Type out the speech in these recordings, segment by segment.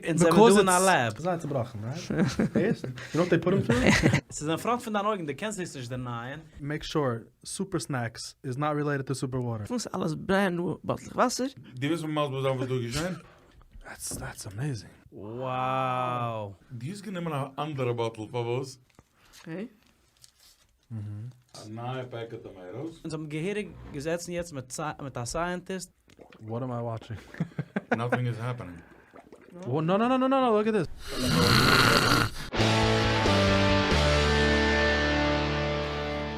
אונז זעמיר דא אין א lab. זיי צובראכן, right? הערסט? You know what they put 'em through? ס'איז אין front פון דיין אויגן, דו קענסט דאס נישט deny ען. Make sure Super Snacks is not related to Super Water. וואס אלעס brand new באטלעך וואסער. דו ווילסט מיר מסביר זיין וואס דא איז געשען? That's that's amazing. Wow! דו האסט גענומען א אנדערע באטל פארוואס? Okay. א נייע packet tomatoes. אונז האבן געהעריג געזעצן יעצט מיט א scientist. What am I watching? Nothing is happening. No no no no no look at this.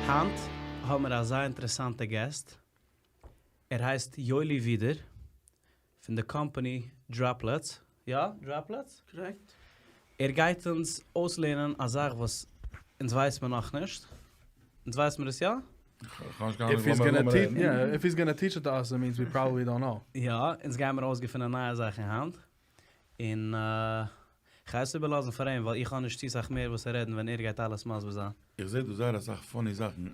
היינט האבן מיר א זייער אינטערעסאנטע guest, ער הייסט יואלי ווידער, פון די קאמפאני Droplets, יא? Droplets? Correct. ער גייט אונז אויסלערנען א זאך וואס אונז ווייסט מיר נאכנישט, אונז ווייסט מיר עס יא? If he's gonna teach, yeah, if he's gonna teach it to us, it means we probably don't know. יא, אונז גיימיר אויסגעפינען נייע זאכן היינט, און כ'גיי עס איבערלאזן פאר אים, ווייל איך האב נישט צו סאך מער וואס צו רעדן ווען ער גייט אלעס מסביר זיין. איך זעה דא זייער אסאך funny זאכן,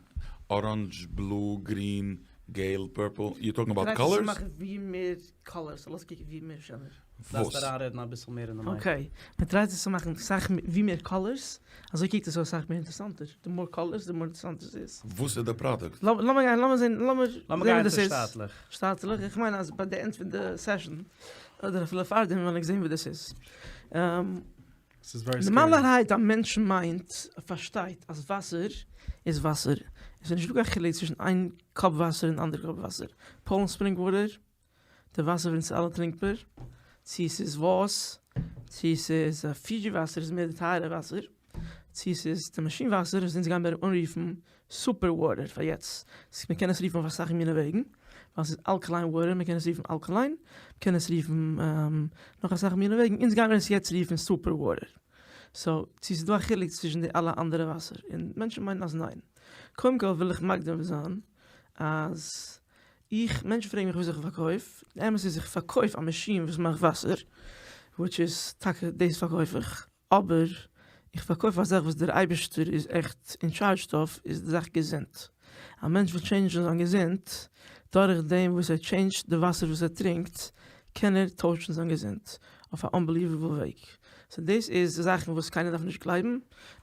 orange, blue, green, געל, purple, you talking about colors? טריי צו מאכן ווי מער colors, זאל אויסקוקן ווי מער שענער. דארפסט אריינרעדן אביסל מער אין די mic. Okay, מען טרייט עס צו מאכן סאך ווי מער colors, אזוי קוקט עס אויס סאך מער אינטערעסאנטער, די more colors די more אינטערעסאנטער עס איז. וואס איז די פראדוקט? לאמיר גיין, לאמיר זען, לאמיר זען ווי דאס איז. שטאטליך. שטאטליך, איך מיין אז ביי די end פון די session, אדער אפילו פארדעם וועל איך זען ווי דאס איז. ס'איז very scary. נארמאלערהייט א מענטש מיינט, פארשטייט, אז וואסער איז וואסער. עס איז נישטא קיין חילוק צווישן איין cup וואסער און אנדערע cup וואסער. Poland Spring water, די וואסער וואס אונז אלע טרינקט מיר, צו ס'איז וואס, צו ס'איז Fiji וואסער איז מער די טייערע וואסער, צו ס'איז די מאשין וואסער וואס אונז גיימיר אנרופן super water פאר יעצט, מען קען עס רופן אויף אסאך מיני וועגן, ווייל ס'איז alkaline water, מען קען עס רופן alkaline, מען קען עס רופן נאך אסאך מיני וועגן, אונז גיימיר עס יעצט רופן super water. So, צו ס'איז דא א חילוק צווישן די אלע אנדערע וואסער, און מענטשן מיינען אז ניין. קודם כל וויל איך מקדים זיין אז איך, מענטשן פרעגן מיך וויאזוי איך פארקויף, די אמת איז איך פארקויף א מאשין וואס מאכט וואסער, which איז טאקע דאס פארקויף איך, אבער איך פארקויף א זאך וואס דער אייבערשטער איז עכט אין charge אויף, איז די זאך געזונט. א מענטש וויל change ן זיין געזונט, דורך דעם וואס ער change ט די וואסער וואס ער טרינקט, קען ער טוישן זיין געזונט אויף א unbelievable וועג. So דאס איז זאכן וואס קיינער דארף נישט גלייבן,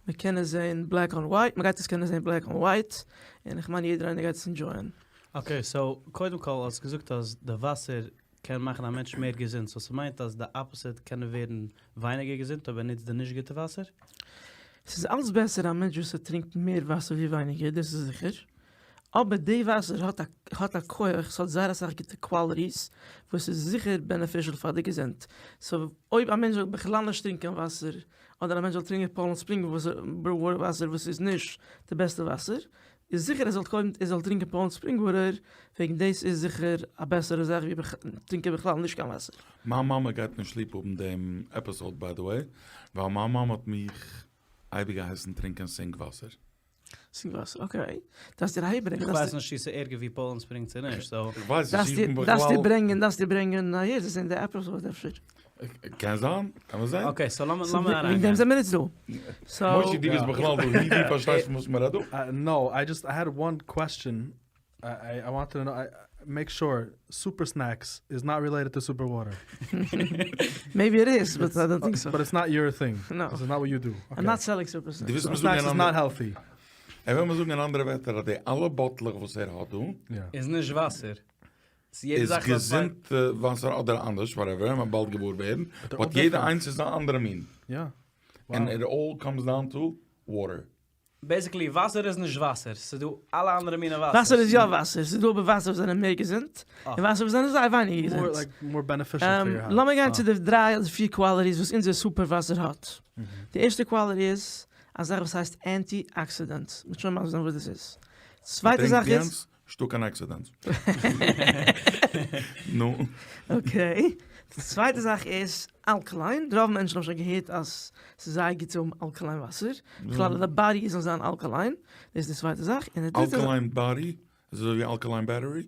מען קען עס זען black on white, מען גייט עס קענען זען black on white, און איך מיין יעדער איינער גייט עס enjoy ען. Okay, so קודם כל האסט געזאגט אז די וואסער קען מאכן א מענטש מער געזונט, so ס'מיינט אז די opposite קען ער ווערן ווייניגער געזונט אויב ער נוצט די נישט גוטע וואסער? ס'איז אלץ בעסער א מענטש וואס ער טרינקט מער וואסער ווי ווייניגער, דאס איז זיכער, אבער די וואסער האט א האט א כח, ס'האט זייער אסאך גוטע qualities וואס איז זיכער beneficial פאר די געזונט, so אויב א מענטש זאל בכלל נישט טרינקען וואסער, אדער א מענטש זאל טרינקען Poland Spring וואסער וואס איז נישט די בעסטע וואסער, איז זיכער ער זאל קודם ער זאל טרינקען Poland Spring water, וועגן דאס איז זיכער א בעסערע זאך ווי טרינקען בכלל נישט קיין וואסער. מיין מאמע גייט נישט ליב האבן דעם episode by the way, ווייל מיין מאמע האט מיך אייביג געהייסן טרינקען sink וואסער. Sink וואסער, okay. דארפסט איר אהערברענגען. איך ווייס נישט צו ס'איז ערגער ווי Poland Spring צו נישט, so. איך ווייס נישט, איך בין בכלל. דארפסט איר ברענגען, דארפסט איר ברענגען אהער, זיי זענען די episode אפשר. קען זיין, קען מען זען. Okay, so לאמיר אריינגיין. וועגן דעם זעמיר איצט דא. מושי דו ביסט בכלל דא, דו פארשטייסט פון וואס מען רעדט דא? No, I just, I had one question, I wanted to know, make sure Super Snacks is not related to Super Water. Maybe it is, but I don't think so. But it's not your thing. No. This is not what you do. I'm not selling Super Snacks. Super Snacks is not healthy. ער וויל מיר זאגן אין אנדערע ווערטער אז די אלע באטלעך וואס ער האט דא. איז נישט וואסער. איז געזונט וואסער אדער אנדערש, whatever, מ'וועט באלד געוואר ווערן, but יעדע איינס איז א אנדערע מין. יא. And it all comes down to water. Basically וואסער איז נישט וואסער, ס'איז דא אלע אנדערע מיני וואסער. וואסער איז יא וואסער, ס'איז דא אבער וואסער וואס זענען מער געזונט, און וואסער וואס זענען זייער ווייניגער געזונט. לאמיר גיין צו די דריי אדער פיר qualities וואס אונזער super וואסער האט. די ערשטע quality איז א זאך וואס הייסט antioxidant, מ'וועט שוין מסביר זיין וואס דאס איז. צווייטע זאך איז. נישטא קיין accidents. נו. Okay. די צווייטע זאך איז alkaline. רוב מענטשן האבן שוין געהערט אז ס'איז זייער גוט צו האבן alkaline וואסער. בכלל אז די body זאל זיין alkaline. דאס איז די צווייטע זאך. און די דריטע זאך. Alkaline body? איז אזוי ווי alkaline battery?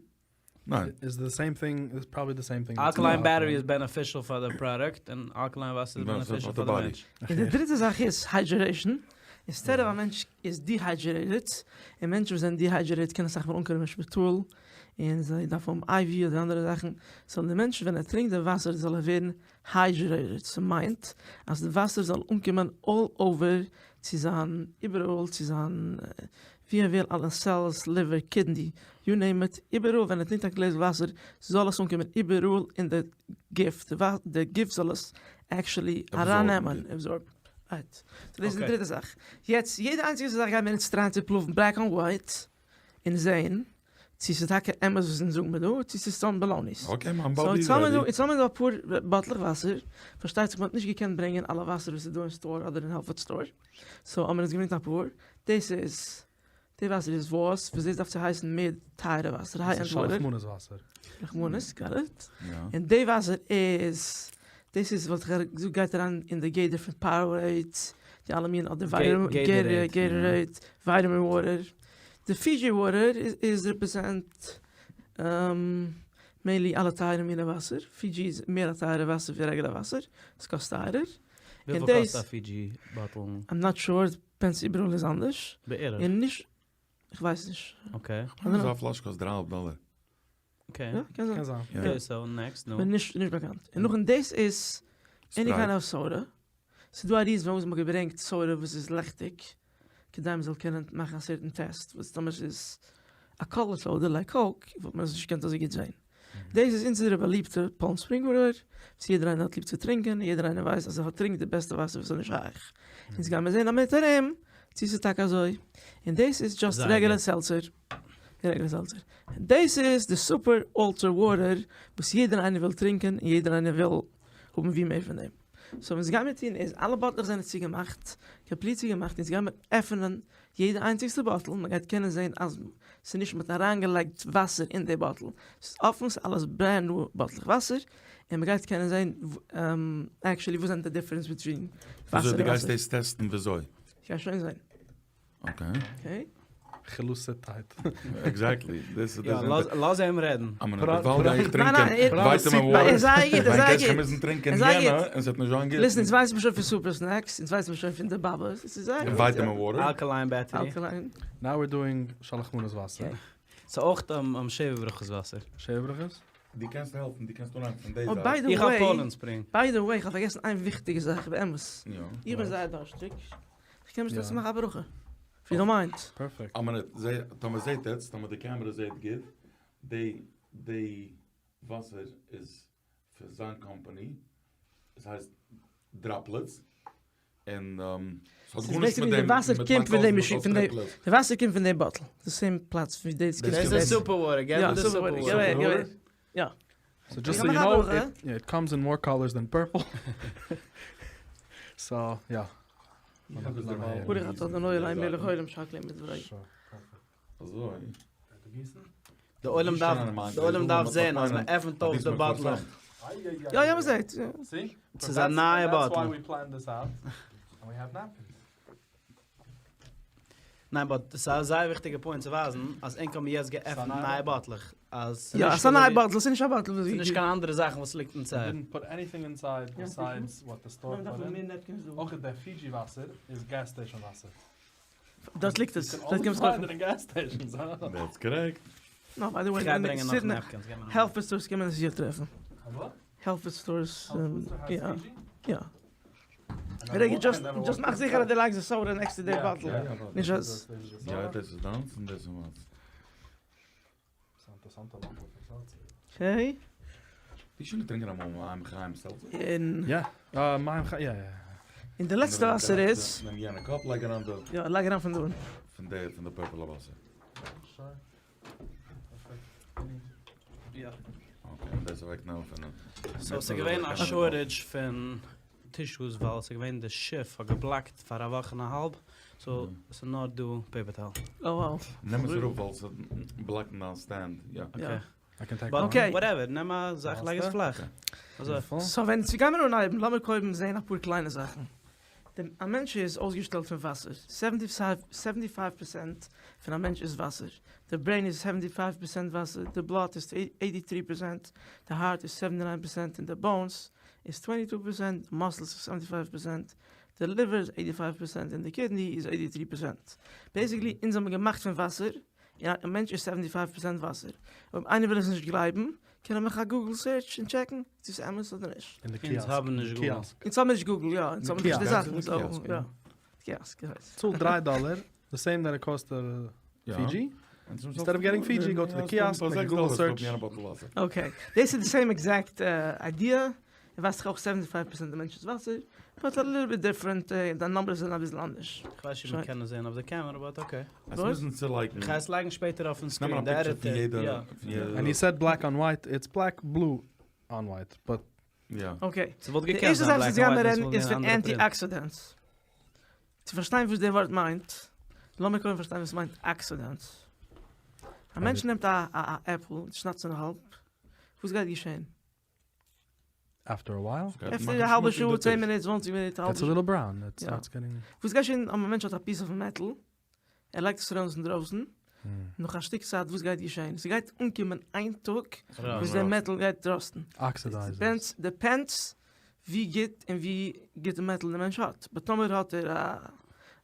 ניין. איז the same thing, איז probably the same thing. Alkaline battery איז beneficial פאר די פראדוקט, און alkaline וואסער איז beneficial פאר די מענטש. און די דריטע זאך איז hydration. Instead of א מענטש איז dehydrated, און מענטשן וואס זענען dehydrated קענען אסאך מאל אנקומען אין שפיטאל, און. און זיי דארפן האבן IV אדער אנדערע זאכן, זאל די מענטש ווען ער טרינקט די וואסער זאל ער ווערן היידרעיטעד, ס'מיינט אז די וואסער זאל אנקומען אלל אווער צו זיין איבעראל צו זיין ווי ער וויל אלע סעלס, ליווער, קידני, יו נעים איט, איבעראל ווען ער טרינקט א גלעזל וואסער זאל עס אנקומען איבעראל אין די גוף, די גוף זאל עס עקשעלי ארייננעמען, עבזארבן. רייט. סאו דאס איז די דריטע זאך. יעצט יעדע איינציגסטע זאך גייען מיר אונז טרייען צו פרואוון בלעק אן ווייט און זעהן צו ס'איז טאקע אמת וואס אונז זאגן מיר דא, צו ס'איז סתם באלאוניס. okay, מיין body איז ready. יעצט האמיר דא אפאר באטלעך וואסער, פארשטייט זיך מ'האט נישט געקענט ברענגען אלע וואסער וואס איז דא אין store אדער אין health food store, so האמיר אונז געברענגט אפאר, דאס איז, די וואסער איז וואס, וואס דאס דארף צו הייסן מער טייערע וואסער, high end water. רחמנות וואסער. רחמנות, got it. און די וואסער איז, דאס איז וואלט איך געזאגט גייט אריין אין די גדר פון Powerade, די אלע מין אדער Gatorade, vitamin water. די Fiji water איז represent mainly אלע טייערע מינע וואסער, Fiji איז מער א טייערע וואסער ווי רעגולער וואסער, עס קאסט טייערער. וויפיל קאסט א Fiji bottle? I'm not sure, depends איבעראל איז אנדערש. בערך? און נישט, איך ווייס נישט. okay. כ'מיין אזא פלאש קאסט דריי האלב דאלער. okay. יא, קען זיין. קען זיין. okay, so next, נו. כ'בין נישט נישט באקאנט. און נאכדעם דאס איז any kind of soda. ס'איז דא א reason פארוואס מ'האט געברענגט soda וואס איז לעכטיג, כדי מ'זאל קענען מאכן א certain test, וואס טאמער ס'איז א color soda like Coke וואלט מען עס נישט געקענט אזוי גוט זען. דאס איז אונזערע באליבטע Poland Spring water, וואס יעדער איינער האט ליב צו טרינקען, יעדער איינער ווייסט אז ער טרינקט די בעסטע וואסער וואס איז נישט שייך. אונז גיימיר זען א מינוט ארום צו ס'איז טאקע אזוי. און דאס איז just regular seltzer. regular seltzer. און דאס איז די super ultra water וואס יעדער איינער וויל טרינקען און יעדער איינער וויל האבן ווי מער פון דעם. so וואס גיימיר טון איז אלע באטלעך זענען צוגעמאכט, complete צוגעמאכט, אונז גיימיר עפענען יעדע איינציגסטע bottle, מען גייט קענען זען אז ס'איז נישט מ'האט אריינגעלייגט וואסער אין די bottle, ס'איז אפן, ס'איז אלעס brand new באטלעך וואסער, און מ'גייט קענען זען actually וואס זענען די difference between וואסער און וואסער. וויאזוי דו גייסט דאס טעסטן וויאזוי? כ'גיי שוין זען. okay. okay. חילוסעטייט. exactly. דאס איז יא, לאז אים רעדן. דערווייל גיי איך טרינקען vitamin water. זייער גוט, זייער גוט. איך מוזן טרינקען יענע און ס'וועט נישט זיין גוט. listen, אונז ווייסן מיר שוין פון Super Snacks, אונז ווייסן מיר שוין פון די באבעס, עס איז זייער גוט. vitamin water. alkaline battery. alkaline. Now we're doing שלח מנות וואסער. ס'איז אויך שבע ברכות וואסער. שבע ברכות? דו קענסט העלפן, דו קענסט אנהייבן פון די Oh זייט. by the איך האב way, Poland Spring. by the way, איך האב פארגעסן איין וויכטיגע זאך, באמת. יא. איך בין זייער דארשטיג. איך קען נישט מאכן א ברכה. If you don't mind. Perfect. א מינוט, טאמער זעהט עטס, טאמער די קעמערע זעהט גוט, די די וואסער איז פון זיין קאמפאני, עס הייסט Droplets, און ס'האט גארנישט מיט דעם, די וואסער קומט פון דעם מאשין, פון די וואסער קומט פון דעם bottle, די same פלאץ ווי דאס קומט. דאס איז Super Water, געב אים די Super Water. יא. So just so you know, it comes in more colors than purple. So, יא. ברוך אתה אדוני אלהינו מלך העולם שהכל נהיה בדברו. אזוי. די עולם דארף, די עולם דארף זען אז מען עפענט אויף די באטלעך. יא יא מ'זעט. ס'איז א נייע bottle. ניין but ס'איז א זייער וויכטיגע point צו ווייזן אז ענק האבן יעצט געעפנט נייע באטלעך אז יא ס'איז א נייע bottle ס'איז נישט א bottle וואס ס'איז נישט קיין אנדערע זאכן וואס ליגט inside. דארט ליגט עס דארט קענסט קויפן. That's correct. No by the way כ'גיי ברענגען נאך napkins גיי מיר נאך. Health food stores קען מען עס זיכער טרעפן. Health food stores יא יא. רגע, just just מאך זיכער אז דו לייגסט די soda next to די bottle. נישט אז. יא, דאס איז דיינס און דאס איז מיינס. Okay. די שוין געטרינקען אמאל מים חיים seltzer? און. יא, מים חיים, יא יא. און די לעצטע וואסער איז. נעם יענע cup, לייג אריין די. יא, לייג אריין פון דא. פון די, פון די purple וואסער. Okay, און דאס אוועק נעמען פון. So ס'איז געווען א shortage פון tissues ווייל ס'איז געווען די שיף האט געבלאקט פאר א וואך און א האלב, so ס'איז נאר דא paper towel. Oh wow. נעם עס אראפ ווייל ס'בלאקט דיין stand, יא. Okay. Whatever, נעם א זאך לייג עס פלאך. אזוי. So ווען צו גיימער אנהייבן לאמיר קודם זעהן אפאר קליינע זאכן. די א מענטש איז אויסגעשטעלט פון וואסער, 75 percent פון א מענטש איז וואסער, די brain איז 75 percent וואסער, די blood איז 83 percent, די heart איז 79 percent און די bones איז 22 percent, די muscles איז 75 percent, די liver איז 85 percent און די kidney איז 83 percent. Basically אונז האבן געמאכט פון וואסער. א מענטש איז seventy five percent וואסער. אויב איינער וויל עס נישט גלייבן, קען ער מאכן א Google search און טשעקן צו ס'איז אמת אדער נישט. אין די אונז kiosk. האבן נישט Google. אונז האבן נישט Google, יא. אונז האבן נישט די זאכן. So, יא. Kiosk, הייסט. צאל דריי דאלער, the same that it cost Fiji. Instead of getting Fiji, go to the kiosk, make a Google search. Okay. דאס איז די same exact idea. און ווייסט איך אויך seventy five percent די מענטש איז וואסער, but a little bit different, די numbers זענען אביסל אנדערש. איך ווייס נישט אויב מ'קען עס זען אויף די camera but okay. עס מוזן צולייגן. איך גיי עס לייגן שפעטער אויפן screen, די editor, יא. And he said black on white, it's black blue on white, but. יא. Okay. ס'וואלט די געקענט ערשטע זיין זאך וואס black and גיימער white, רעדן ווען איז ס'וואלט פון געווען אן אנדערע print. Antioxidants. צו פארשטיין וואס די ווארט מיינט, לאמיר קודם פארשטיין וואס מיינט oxidants. א מענטש נעמט א עפל און שניידט עס אין האלב, וואס גייט געשען? After a while? After א האלבע שעה, צען מינוט, צוואנציג מינוט, א האלבע שעה. Gets a little brown, it starts getting. וואס גייט געשען אז א מענטש האט א piece of metal, ער לייגט עס ארויס אינדרויסן, נאך א שטיק צייט וואס גייט געשען? ס'גייט אנקומען איין טאג וואס דער metal גייט ראסטן. Oxidizes. Depends ווי גוט און ווי גוטע metal דער מענטש האט. But טאמער האט ער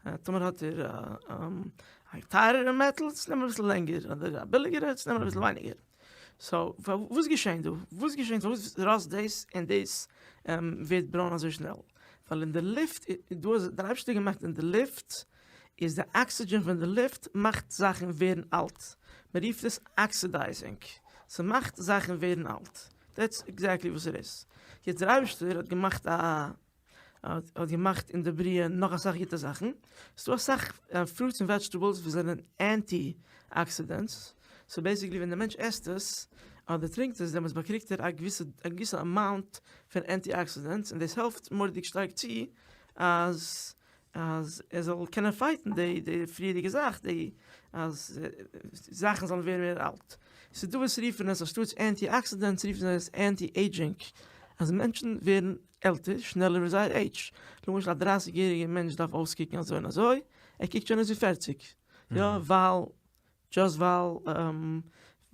א טאמער האט ער א טייערערע metal, עס נעמט אביסל לענגער, אדער א ביליגערע, עס נעמט אביסל ווייניגער. So, וואס געשען דא? וואס געשען? פארוואס ראסט דאס און דאס ווערט ברוין אזוי שנעל? ווייל אין די לופט, דא איז דער אייבערשטער געמאכט אין די לופט, איז די אקסידזשען פון די לופט מאכט זאכן ווערן אלט. מען רופט עס oxidizing. ס'מאכט זאכן ווערן אלט. That's exactly וואס עס איז. יעצט דער אייבערשטער האט געמאכט א האט געמאכט אין די בריאה נאך אסאך גוטע זאכן. ס'דא אסאך fruits און vegetables וואס זענען antioxidants. So basically ווען די מענטש עסט עס אדער טרינקט עס דעמאלטס באקריגט ער א געוויסע א געוויסע amount פון antioxidants און דאס העלפט מורא'דיג שטארק צו אז אז ער זאל קענען פייטן די די פריערדיגע זאך די אז זאכן זאלן ווערן מער אלט. ס'דא וואס רופן עס אנשטאטס antioxidants רופן זיי עס anti aging אז מענטשן ווערן עלטער שנעלער ווי זייער עידזש. למשל א דרייסיג יעריגער מענטש דארף אויסקוקן אזוי און אזוי, ער קוקט שוין אויס ווי פערציג. יא ווייל just ווייל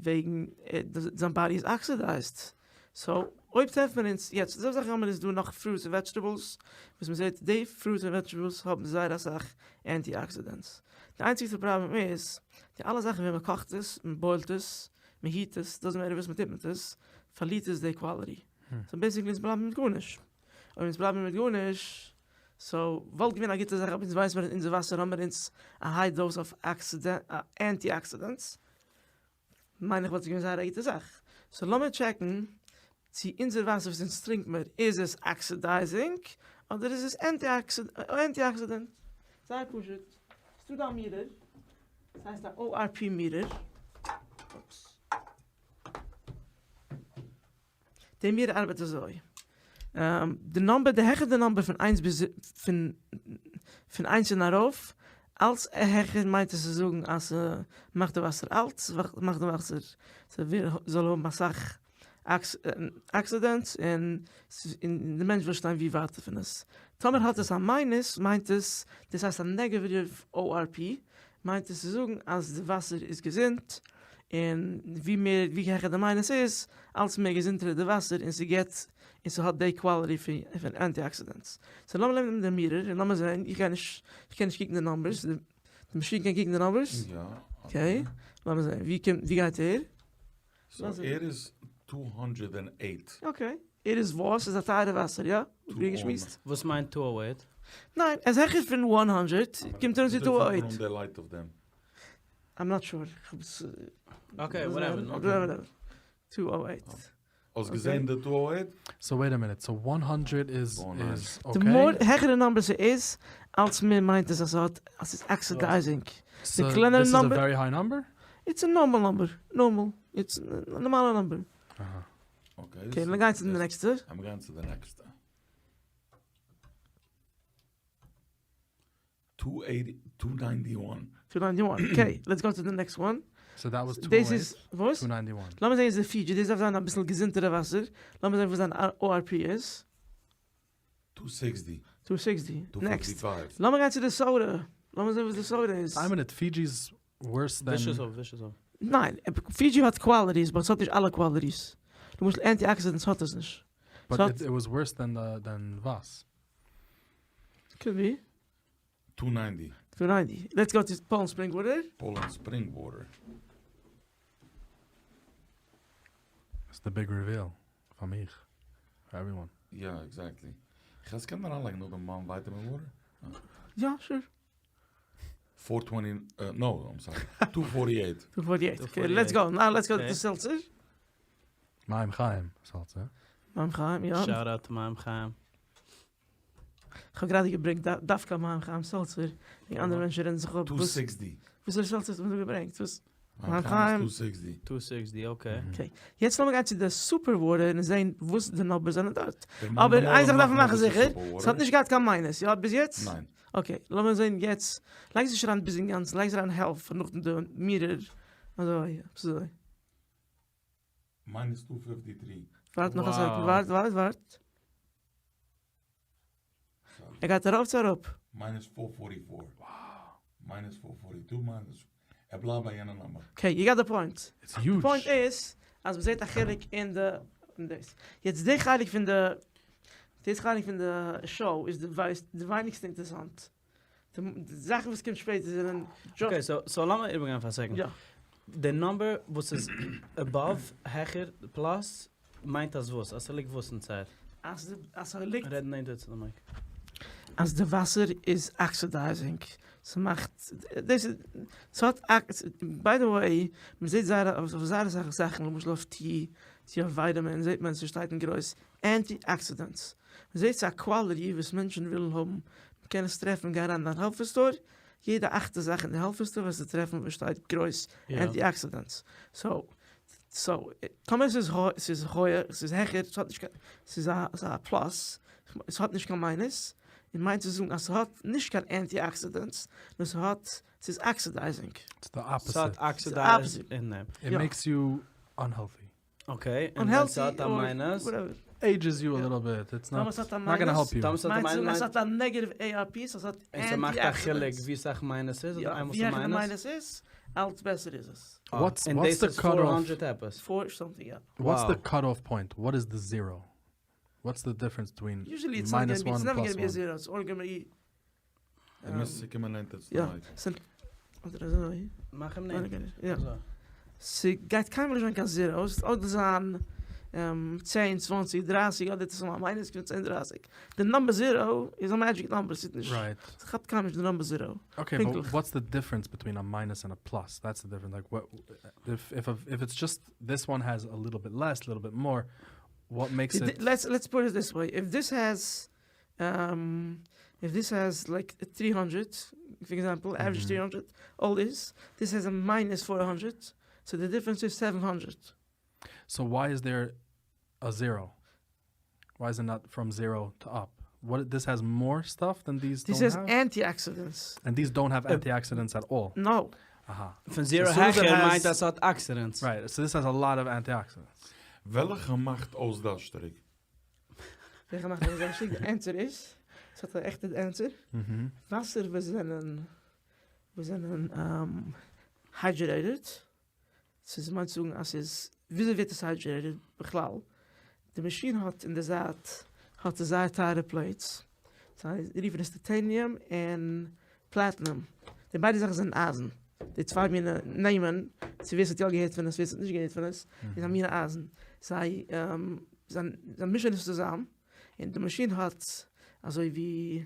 וועגן זיין body איז oxidized. So אויב טרעפט מען אונז יעצט אזוי זאכן האבן אונז דא נאך fruits און vegetables וואס מען זעט די fruits און vegetables האבן זייער אסאך antioxidants. די איינציגסטע פראבלעם איז די אלע זאכן ווען מען קאכט עס, מען בוילט עס, מען heat עס, doesn't matter וואס מען טוט מיט עס, פארלירט עס די quality. So basically אונז בלייבן מיט גארנישט. אויב אונז בלייבן מיט גארנישט, so וואלט געווען א גוטע זאך אויב אונז ווייסן מיר אז אונזער וואסער האבן מיר אונז א high dose of antioxidants, מיין איך וואלט עס געווען זייער א גוטע זאך. So לאמיר טשעקן צו אונזער וואסער וואס אונז טרינקט מיר איז עס oxidizing אדער איז עס antioxidant. זייער פשוט. ס'דא דא א meter, ס'הייסט א ORP meter. אופס. די meter ארבעט אזוי, די number, די העכער די number פון איינס ביז פון פון איינס און ארויף, אלץ העכער מיינט עס צו זאגן אז ס'מאכט די וואסער אלט, ס'מאכט די וואסער זאל האבן אסאך oxidants און די מענטש וויל שטיין ווי ווייטער פון עס. טאמער האט עס א minus מיינט עס, דאס הייסט א negative ORP, מיינט עס צו זאגן אז די וואסער איז געזונט, און ווי מער ווי העכער די minus איז, אלץ מער געזונטער איז די וואסער און ס'געט און ס'האט די quality פון antioxidants. So לאמיר נעמען די meter און לאמיר זען, איך גיי נישט, איך קען נישט קוקן די numbers, די מאשין קען קוקן די numbers? יא. Okay, לאמיר זען, ווי קומט, ווי גייט ער? So ער איז 208. Okay, ער איז וואס? איז א טייערע וואסער, יא? ווי געשמועסט. וואס מיינט 208? ניין, עס העכער פון 100 קומט ער אן צו 208. די light אויף דעם. I'm not sure. Okay, whatever. 208. האסט געזען די 208? So wait a minute, so 100 איז okay? די more העכערע number ס'איז, אלץ מער מיינט עס אז ס'האט, אז ס'איז oxidizing. So this is a very high number? It's a normal number, normal, it's א נארמאלע number. Okay, מיר גייען צו די נעקסטע. מיר גייען צו די נעקסטע. 291. 291, okay, let's go to the next one. So that was דאס איז, וואס? 291. לאמיר זען איז די Fiji, דאס דארף זיין אביסל געזונטערע וואסער. לאמיר זען וואס זיין ORP איז. 260. 260, next. 255. לאמיר גיין צו די soda. לאמיר זען וואס די soda איז. איין מינוט, Fiji איז worse than. וויש עס אויף, וויש עס אויף. ניין, Fiji האט qualities, but ס'האט נישט אלע qualities. למשל antioxidants האט עס נישט. But it was worse than וואס? Could be. 290. 290. Let's go to Poland Spring Water. Poland Spring Water. It's the big reveal פאר מיך, for everyone. יא, exactly. איך קען קען אריינלייגן נאר די מים vitamin water? יא, sure. 420, no, I'm sorry. 248. 248. Okay, let's go. Now let's go to seltzer. מים חיים, seltzer. מים חיים, יא. Shout out to מים חיים. איך האב גראדע געברענגט דווקא מים חיים seltzer. די אנדערע מענטשן רעדן זיך אפ. 260. וואס איז seltzer האט מען דא געברענגט? וואס? מים חיים 260. 260, okay. Okay. יעצט לאמיר גיין צו די Super Water און זען וואס די numbers זענען דארט. אבער איין זאך דארף מען מאכן זיכער, עס האט נישט געהאט קיין minus, יא, ביז יעצט? ניין. Okay, לאמיר זען יעצט. לייג עס נישט אריין ביז אינגאנצן, לייג עס אריין העלפט, נאכדעם די meter. אזוי, אזוי. Minus 253. ווארט נאך א second, ווארט, ווארט, ווארט. ער גייט ארויף צו אראפ? Minus 444. Wow. Minus 442, minus... ער בלייבט ביי יענע number. Okay, you got the point. It's huge. The point איז, אז מ'זעט א חילוק אין די, אין דאס. יעצט די חלק פון די, דאס חלק פון די show איז די ווייסט, די ווייניגסטע אינטערעסאנט. די זאכן וואס קומט שפעטער זענען Okay, so, so לאמיר איבערגיין פאר א second. יא. די number וואס איז above, העכער, plus, מיינט אז וואס? אז ס'ליגט וואס inside? אז אז ס'ליגט... רעד נענטער צו די mic. אז די וואסער איז oxidizing. ס'מאכט, דאס איז, ס'האט, by the way, מ'זעט זייער, אויף זייער אסאך זאכן, למשל אויף tea, צו אויף vitamin, זעט מען ס'שטייט אין גרויס, antioxidants. מ'זעט ס'איז א quality וואס מענטשן ווילן האבן. מ'קען עס טרעפן, גיי אריין אין דיין health store, יעדע אכטע זאך אין די health store וועסטו טרעפן וואס שטייט גרויס antioxidants. So, so, טאמער ס'איז ס'איז הויעך, ס'איז העכער, ס'האט נישט קיין, ס'איז א, ס'איז א plus, ס'האט נישט קיין minus, און מיינט צו זאגן אז ס'האט נישט קיין antioxidants, נאר ס'האט, ס'איז oxidizing. It's the opposite. ס'האט oxidize אין דעם. It makes you unhealthy. Okay, און ווען ס'האט א minus? Ages you a little bit, it's not, not gonna help you. טאמער ס'האט א minus? ס'האט א negative ARP, so ס'האט און ס'מאכט א חילוק ווי סאך minus איז, אדער איינמאל ס'איז minus? ווי העכער די minus איז, אלץ בעסער איז עס. What's, און what's דאס the איז cutoff? 400 עפעס. Four something, יא. What's the Wow. cutoff point? What is the zero? What's the difference between Usually it's not minus gonna be, it's one and never plus gonna be a one? zero, it's all gonna be... ער מוז צוקומען נענטער צו די יא. mic. אדער אזוי. מאך אים נענטער. יא. אזוי. ס'גייט קיינמאל נישט זיין קיין zero, ס'וועט אדער זיין 10, 20, 30, אדער ס'איז א minus פון 10, 30. די number zero איז א magic number, ס'איז נישט, Right. ס'כאפט קיינמאל נישט די number zero. Okay, but פונקטליך. what's the difference between a minus and a plus? That's the difference. Like, what if if a, if it's just this one has a little bit less, a little bit more, what makes it? Let's put it this way. If this has, if this has like 300, for example, average 300, all this, this has a minus 400, so the difference is 700. So why is there a zero? Why is it not from zero to up? What, this has more stuff than these This don't has have? antioxidants. And these don't have antioxidants at all? No. Aha. פון zero So as soon as it העכער has מיינט אז ס'האט oxidants. Right, so this has a lot of antioxidants. וועלכע מאכט אויס דארשטיג? וועלכע מאכט אויס דארשטיג? די answer איז, עס האט א עכטע answer. וואסער וואס זענען, וואס זענען hydrated. ס'איז מיינט צו זאגן אז ס'איז, וויאזוי ווערט עס hydrated בכלל? די מאשין האט אין די זייט, האט עס זייער טייערע plates. זיי רופן עס titanium און platinum. די ביידע זאכן זענען אייזן. די צוויי מיני נעמען, צו ווער ס'האט יא געהערט פון עס, ווער ס'האט נישט געהערט פון עס, איז א מין אייזן. זיי, זיי, זיי מישן עס צוזאם, און די מאשין האט אזוי ווי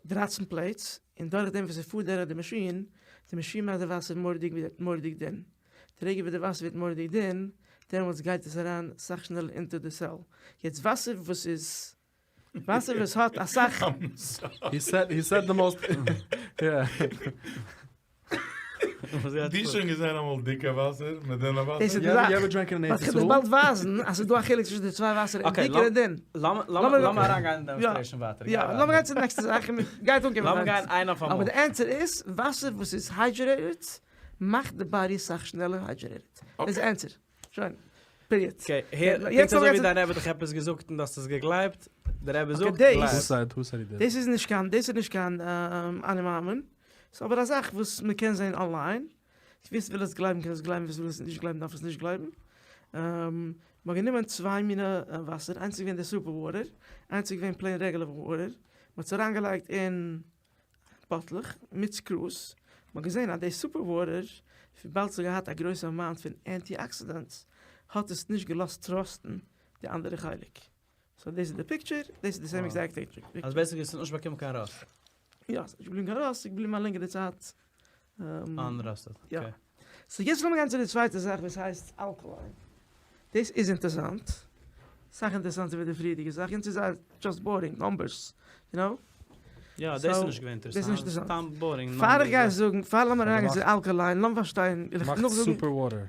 13 plates, און דורך דעם וואס ס'פארט דורך די מאשין, די מאשין מאכט די וואסער מורא'דיג, מורא'דיג דין. די רגע וואס די וואסער ווערט מורא'דיג דין, דעמאלטס גייט עס אריין סאך שנעלער into the cell. יעצט וואסער וואס איז, וואסער וואס האט א סאך... He said, he said the most... Yeah. די שוין געזען אמאל דיקע וואסער מיט דינע וואסער? דאס איז די You זאך. ever drank in an וואס איך ארץ וועל ישראל? באלד ווייזן, אז ס'איז דא א חילוק צווישן די צוויי וואסער, Okay, דיקער און דין. לאמיר אריינגיין אין demonstration ווייטער. יא, לאמיר גיין צו די נעקסטע זאך, גייט אנקומען. לאמיר גיין איינער אויף אמאל. אבער די answer איז, וואסער וואס איז hydrated, מאכט די body סאך שנעלער hydrated. דאס איז די answer. שוין. Period. Okay, הער, יעצט פונקט אזוי ווי לאמיר דיין רבי האט דיך עפעס געזאגט און דו האסט עס געגלייבט, דער רבי Okay, זאגט, דאס- גלייב. Who said, who said he did? דאס איז נישט קיין, דאס איז נישט קיין אני מאמין. ס'איז אבער א זאך וואס מען קען זען אליין. ווער ס'וויל עס גלייבן קען עס גלייבן, ווער ס'וויל עס נישט גלייבן דארף עס נישט גלייבן. מ'האט גענומען צוויי מיני וואסער, איינס איז געווען די super water, איינס איז געווען plain regular water. מ'האט עס אריינגעלייגט אין. באטלעך מיט screws, מ'האט געזען אז די super water, וויבאלד ס'האט געהאט א גרויסע amount פון antioxidants, האט עס נישט געלאזט ראסטן די אנדערע חלק. So דאס איז די picture, דאס איז די same exact picture. אז basically ס'איז נישט באקומען קיין ראסט. יא, ס'איז נישט געבליבן קיין ראסט, ס'איז געבליבן א לענגערע צייט. Unrusted, okay. יא. So יעצט לאמיר גיין צו די צווייטע זאך וואס הייסט alkaline. דאס איז אינטערסאנט. סאך אינטערסאנטער ווי די פריערדיגע זאך. יענץ איז just boring, numbers, you know? יא, דאס איז נישט געווען אינטערעסאנט. סתם boring numbers. פאר איך גיי זאגן, פאר לאמיר אריינגיין צו alkaline, לאמיר פארשטיין, וויל איך נאכזאגן. מאכט super water.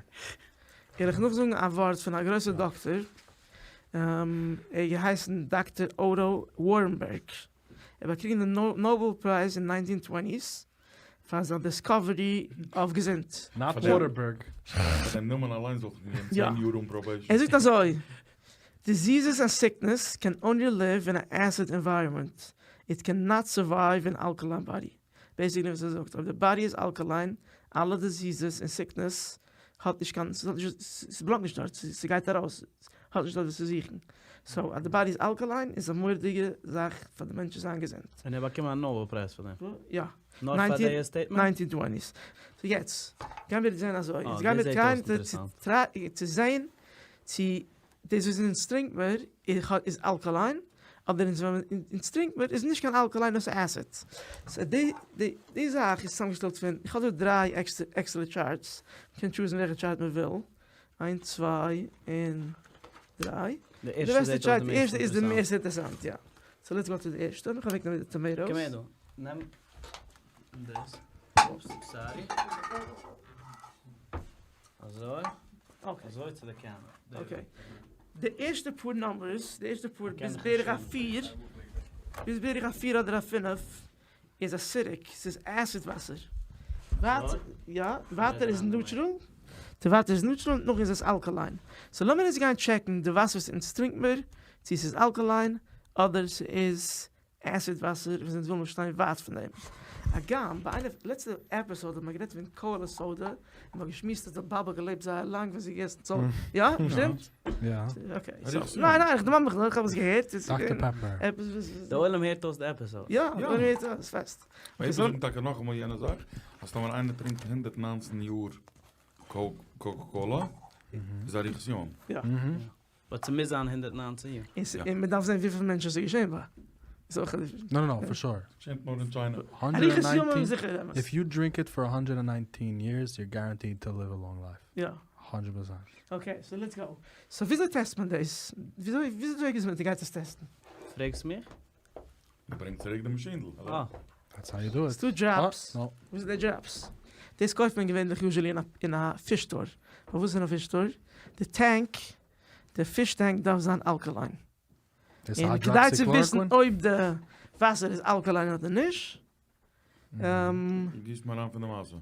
וויל איך נאכזאגן א ווארט פון א גרויסע דאקטער. ער האט געהייסן דאקטער אוטא ווארבערג. ער האט באקריגן די Nobel Prize אין nineteen twenties פאר זיין discovery אויף געזונט. Not Waterberg. פאר דעם נאמען אליינס וואלט איך געגעבן צען יאר אן probation. ער זאגט אזוי, Diseases and sickness can only live in an acid environment, it can not survive in alkaline body. Basically וואס ער זאגט, אויב די body איז alkaline, אלע diseases און sickness האט נישט קיין, ס'בלאנגט נישט דארט, ס'גייט ארויס, האט נישט דארט וואס צו זוכן. So אז די body איז alkaline איז א מורא'דיגע זאך פאר די מענטש צו זיין געזונט. און ער באקומען א Nobel Prize פאר דעם? יא. נאר פאר די statement? Nineteen twenties. So יעצט גייען מיר זען אזוי, יעצט גייען מיר try ען צו זען צו דאס וואס אונז טרינק מיר איז alkaline, אדער אונז טרינק מיר איז נישט קיין alkaline נאר ס'איז acid. So די זאך איז צוזאמגעשטעלט פון, איך האב דא דריי עקסטערע charts, מ'קען choose ן וועלכע chart מ'וויל, איינס צוויי און דריי. די ערשטע זעט אויס די מערסט אינטערעסאנט. די ערשטע איז די מערסט אינטערעסאנט, יא. So let's go צו די ערשטע, איך אוועקנעמען די tomatoes. קום הער דא, נעם דאס, oops, sorry. אזוי, אזוי צו די camera. Okay. די ערשטע פאר numbers, די ערשטע פאר ביז בערך א פיר, ביז בערך א פיר אדער א פינף, איז acidic, ס'איז acid וואסער. יא, ווייטער איז neutral, די וואטער איז neutral, נאכדעם איז עס alkaline. So לאמיר יעצט גיין check ן די וואסער וואס אונז טרינק מיר, צו ס'איז alkaline אדער ס'איז acid וואסער וואס אונז ווילן שטיין ווייט פון דעם. הגם ביי איינע לעצטע episode האט מען גערעדט פון cola soda, און מ'האט געשמועסט אז די באבע האט געלעבט זייער לאנג ווען זי האט געגעסן soda. יא? שטימט? יא. Okay. ניין ניין איך דערמאן מיך נאר, איך האב עס געהערט. Dr Pepper. די עולם הערט אויס די episode. יא, די עולם הערט אויס, פעסט. מ'הערט זאגן טאקע נאכאמאל יענע זאך, אז טאמער איינער טרינקט 119 יאר Coca Cola, איז אריכות ימים. יא. But ס'מוז זיין 119 יאר. און מ'דארף זען וויפיל מענטשן ס'איז געשען ביי. איז אויך א different. No no no, for sure. געשענט נאר אין China. אריכות ימים איז זיכער אמת. If you drink it for 119 years, you're guaranteed to live a long life. יא. 100%. Okay, so let's go. So וויאזוי test מען דאס? וויאזוי וויאזוי איז מען גייט עס test ן? פרעגסט מיך? מ'ברענגט צוריק די מאשינדל. אה. That's how you do it. ס'דא drops. וואס איז די drops? דאס קויפט מען געווענליך usually אין א fish store. פארוואס אין א fish store? די tank, די fish tank דארף זיין alkaline. און כדי צו וויסן אויב די וואסער איז alkaline אדער נישט, גיסט מען אריין פון די וואסער.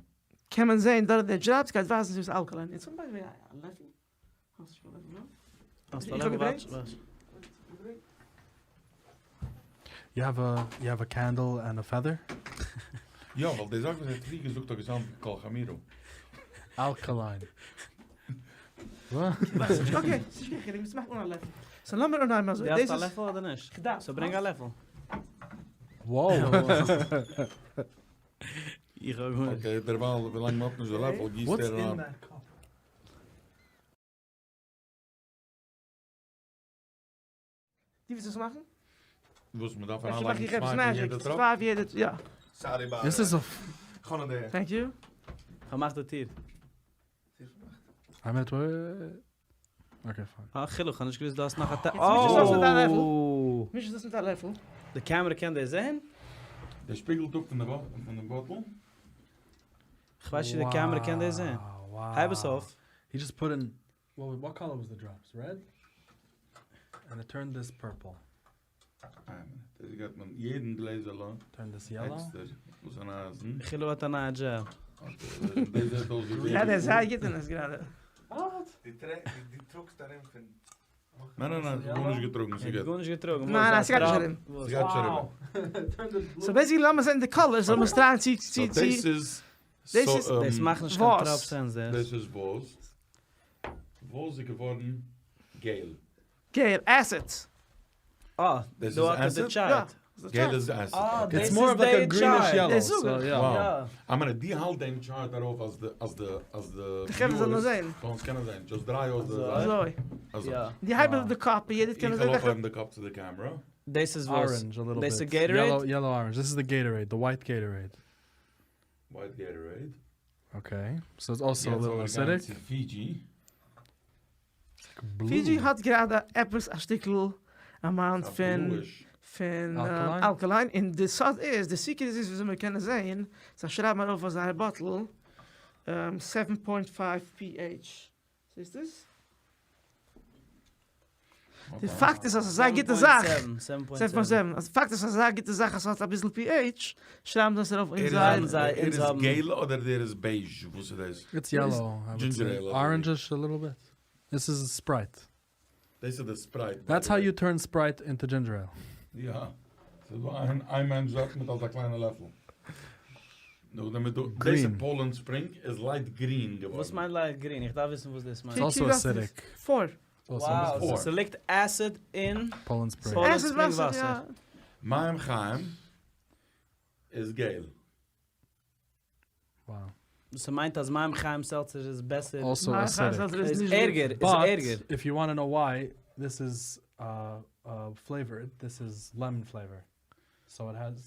קען מען זען דורך די drops גייט ווייזן צו עס איז alkaline. און צום ביישפיל א לעפל. האסט נישט קיין לעפל דא? האסט א לעפל? ווארט ווארט. You have a you have a candle and a feather? יא, ווייל די זאך וואס ער האט פריער געזאגט האט גע sound ט ווי כל חמירא. Alkaline. Okay, ס'נישט קיין חילוק, מ'מאכט אן א לעפל. So לאמיר אנהייבן אזוי. דו האסט א לעפל אדער נישט? כ'דארף. So ברענג א לעפל. Wow. איך האב גארנישט. Okay, דערווייל ווילאנג מ'האט נישט די לעפל גיסט ער אריין. דו ווילסט עס מאכן? וואס מ'דארף אריינלייגן צוויי פון יעדע טראפ? צוויי פון יעדע, יא. Sorry ביי. דאס איז אויף. כ'האב נאר די. Thank you. פארמאך די טיר. איין מינוט okay fine. אה חילוק, כ'האב נישט געוואוסט דו האסט נאך א טע. מיש עס אויס מיט א לעפל. מיש עס אויס מיט א לעפל. די camera קען דאס זעהן? דער שפיגלט אפ פון די bottle. כ'ווייס נישט צו די camera קען דאס זעהן. הייב עס אויף. He just put in, what color was the drops? Red? And it turned this purple. איין מינוט, דאס געט מען יעדן גלעזעלע Turn this yellow. עקסטער, וואס אן אייזן. חילו האט א נייע דזשאב. דאס זעט אויס ווי יא, דער איז זייער גוט אין עס גראדע. דו טראגסט ארום פון. ניין ניין ניין, כ'האב גארנישט געטראגן, ס'גוט. גארנישט געטראגן? ניין ניין, ס'גייט נישט ארום. ס'גייט נישט אריבער. So basically לאמיר זען די colors, לאמיר עס try ען צו צו צו. דאס איז. דאס איז. דאס מאכט נישט קיין טראפ sense דאס. דאס איז וואס? וואס איז געווארן געל? געל, acid. אה, דא האט ער די chart. געל איז acid. אה, It's דאס more איז of like a די greenish chart. yellow. דאס So, זאג איך. yeah. Wow. יא. I mean, די האלט דעם chart ארויף אז די, אז די, אז די די חברה זאלן viewers זען. זאלן עס קענען זען. Just דריי אויס די אזוי. זייט. אזוי. אזוי. יא. די הייב אויף די cup, יעדער קען איך זען וועל וועלכע. אויפהייבן די cup צו די camera. דאס איז וואס? Orange a little דאס איז bit. Gatorade? Yellow, yellow orange. This is the Gatorade, the white Gatorade. White Gatorade. Okay. So it's also a יעצט little וועלן מיר גיין acidic. צו Fiji. Blue. Fiji האט גראדע עפעס א שטיקל amount א פון bluish. פון Alkaline? alkaline. און די סוד איז, די secret איז, וויאזוי מיר קענען זען, זיי שרייבן ארויף אויף זייער bottle, 7.5 pH. זעסט דאס? די פאקט איז, אז עס איז א גוטע זאך. 7.7. 7.7. אז פאקט איז, אז עס איז א גוטע זאך, אז עס האט א ביסל pH, שרייבן דאס ארויף אין ער איז זייער זיי- ער איז אונז האבן- געל אדער דער איז beige? וואס איז דאס? It's yellow. I would Ginger say. ale, I Orangish a little bit. This is Sprite. דאס איז די Sprite. by That's the how way. you turn Sprite into ginger ale. יא. ס'איז דא איין, איין מענטש דארט מיט אזא קליינע לעפל. נו, דאן מיט דא, Green. דאס איז Poland Spring איז light green געווארן. וואס מיינט light green? איך דארף וויסן, וואס דאס מיינט. It's also קוק, דאס איז acidic. Four. Also Wow, four. so ס'ליגט acid אין Poland Spring. Poland Acid Spring וואסער, וואסער. יא. מים חיים איז געל. Wow. דאס מיינט, אז מים חיים seltzer איז בעסער. Also מים חיים acidic. seltzer איז איז נישט ערגער, איז But ערגער. if you want to know why, this is flavored. This is lemon flavor. So it has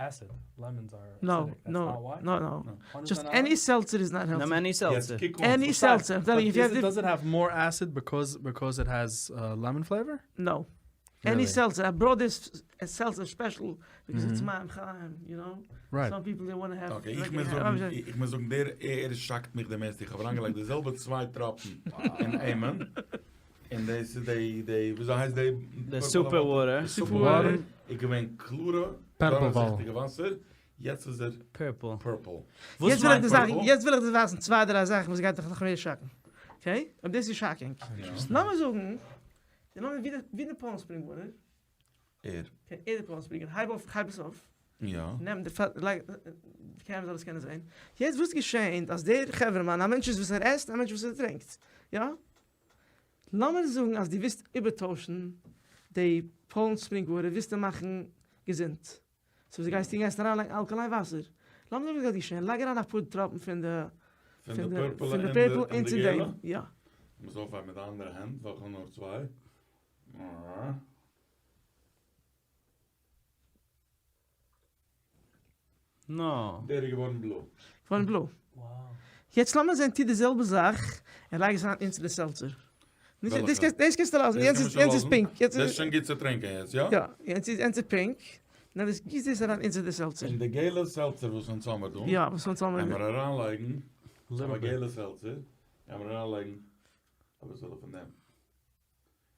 acid. Lemons are No, acidic. That's no, not why? no, no. 100% Just not any why? seltzer is not healthy. נעם any יעצט seltzer. קוק אן. Any seltzer. I'm telling you, But if you is have it, does it have more acid because it has lemon flavor? No. Any Really? seltzer. I brought this seltzer special because it's Mhm. מים חיים, you know? Right. Some people, they want to have... Okay, איך regular- מוז Aber זאגן, איך מוז זאגן, דער, ער שאקט מיך דער מערסט. איך האב אריינגעלייגט די זעלבע צוויי טראפן אין איינעם. און דאס איז די, די, וויאזוי הייסט די? The super water. The super Water. water. איך געווען קלארע, Purple דורכזיכטיגע וואסער. יעצט איז ער Purple. purple. וואס יעצט וויל איך מיינט דיר זאגן, purple? יעצט וויל איך דיר ווייזן צוויי, דריי זאכן, וואס גייט דיך נאך מער שאקן. Okay? און דאס איז shocking. יא. לאמיר זאגן, לאמיר ווידער, ווידער Poland Spring water. ער. Okay, ער די Poland Spring. הייב אויף, הייב עס אויף. יא. נעם די פא- לייג, די camera זאל עס קענען זען. יעצט וואס געשעט, אז דער חברהמאן, א מענטש איז וואס ער עסט, א מענטש וואס ער טרינקט. יא? לאמיר זאגן, אז דו ווילסט איבערטוישן, די Poland Spring water, ווילסטו מאכן געזונט. So, דו גייסט, דו גייסט אריינלייגן alkaline וואסער. לאמיר זאגן, וואס גייט געשען? לייג אריין א פאר טראפן פון די, פון פון די די, purple פון די און purple די- און into די דעם. געלע. יא. איך מוז אויפהייבן מיט די אנדערע האנט, ווייל איך האב נאר צוויי. אה. No. דער איז געווארן blue. געווארן blue. Wow. יעצט לאמיר זען, טו די זעלבע זאך, און לייג עס אריין into די seltzer. נישט, וועלכע? דאס קענסט, דאס קענסטו לאזן. דאס יענץ קען איז, מען יענץ איז שוין לאזן. pink. יענץ דאס איז איז, שוין גוט צו טרינקען יעצט, יא? יא, יענץ איז, יענץ איז pink. נא, דאס גיסט עס אריין into די seltzer. אין די געלע seltzer, וואס אונז האבן מיר דא. יא, וואס אונז האבן גייען מיר מיר אריינלייגן. Little אבער bit. געלע seltzer. גייען מיר אריינלייגן. אבער זאל ער פון דעם.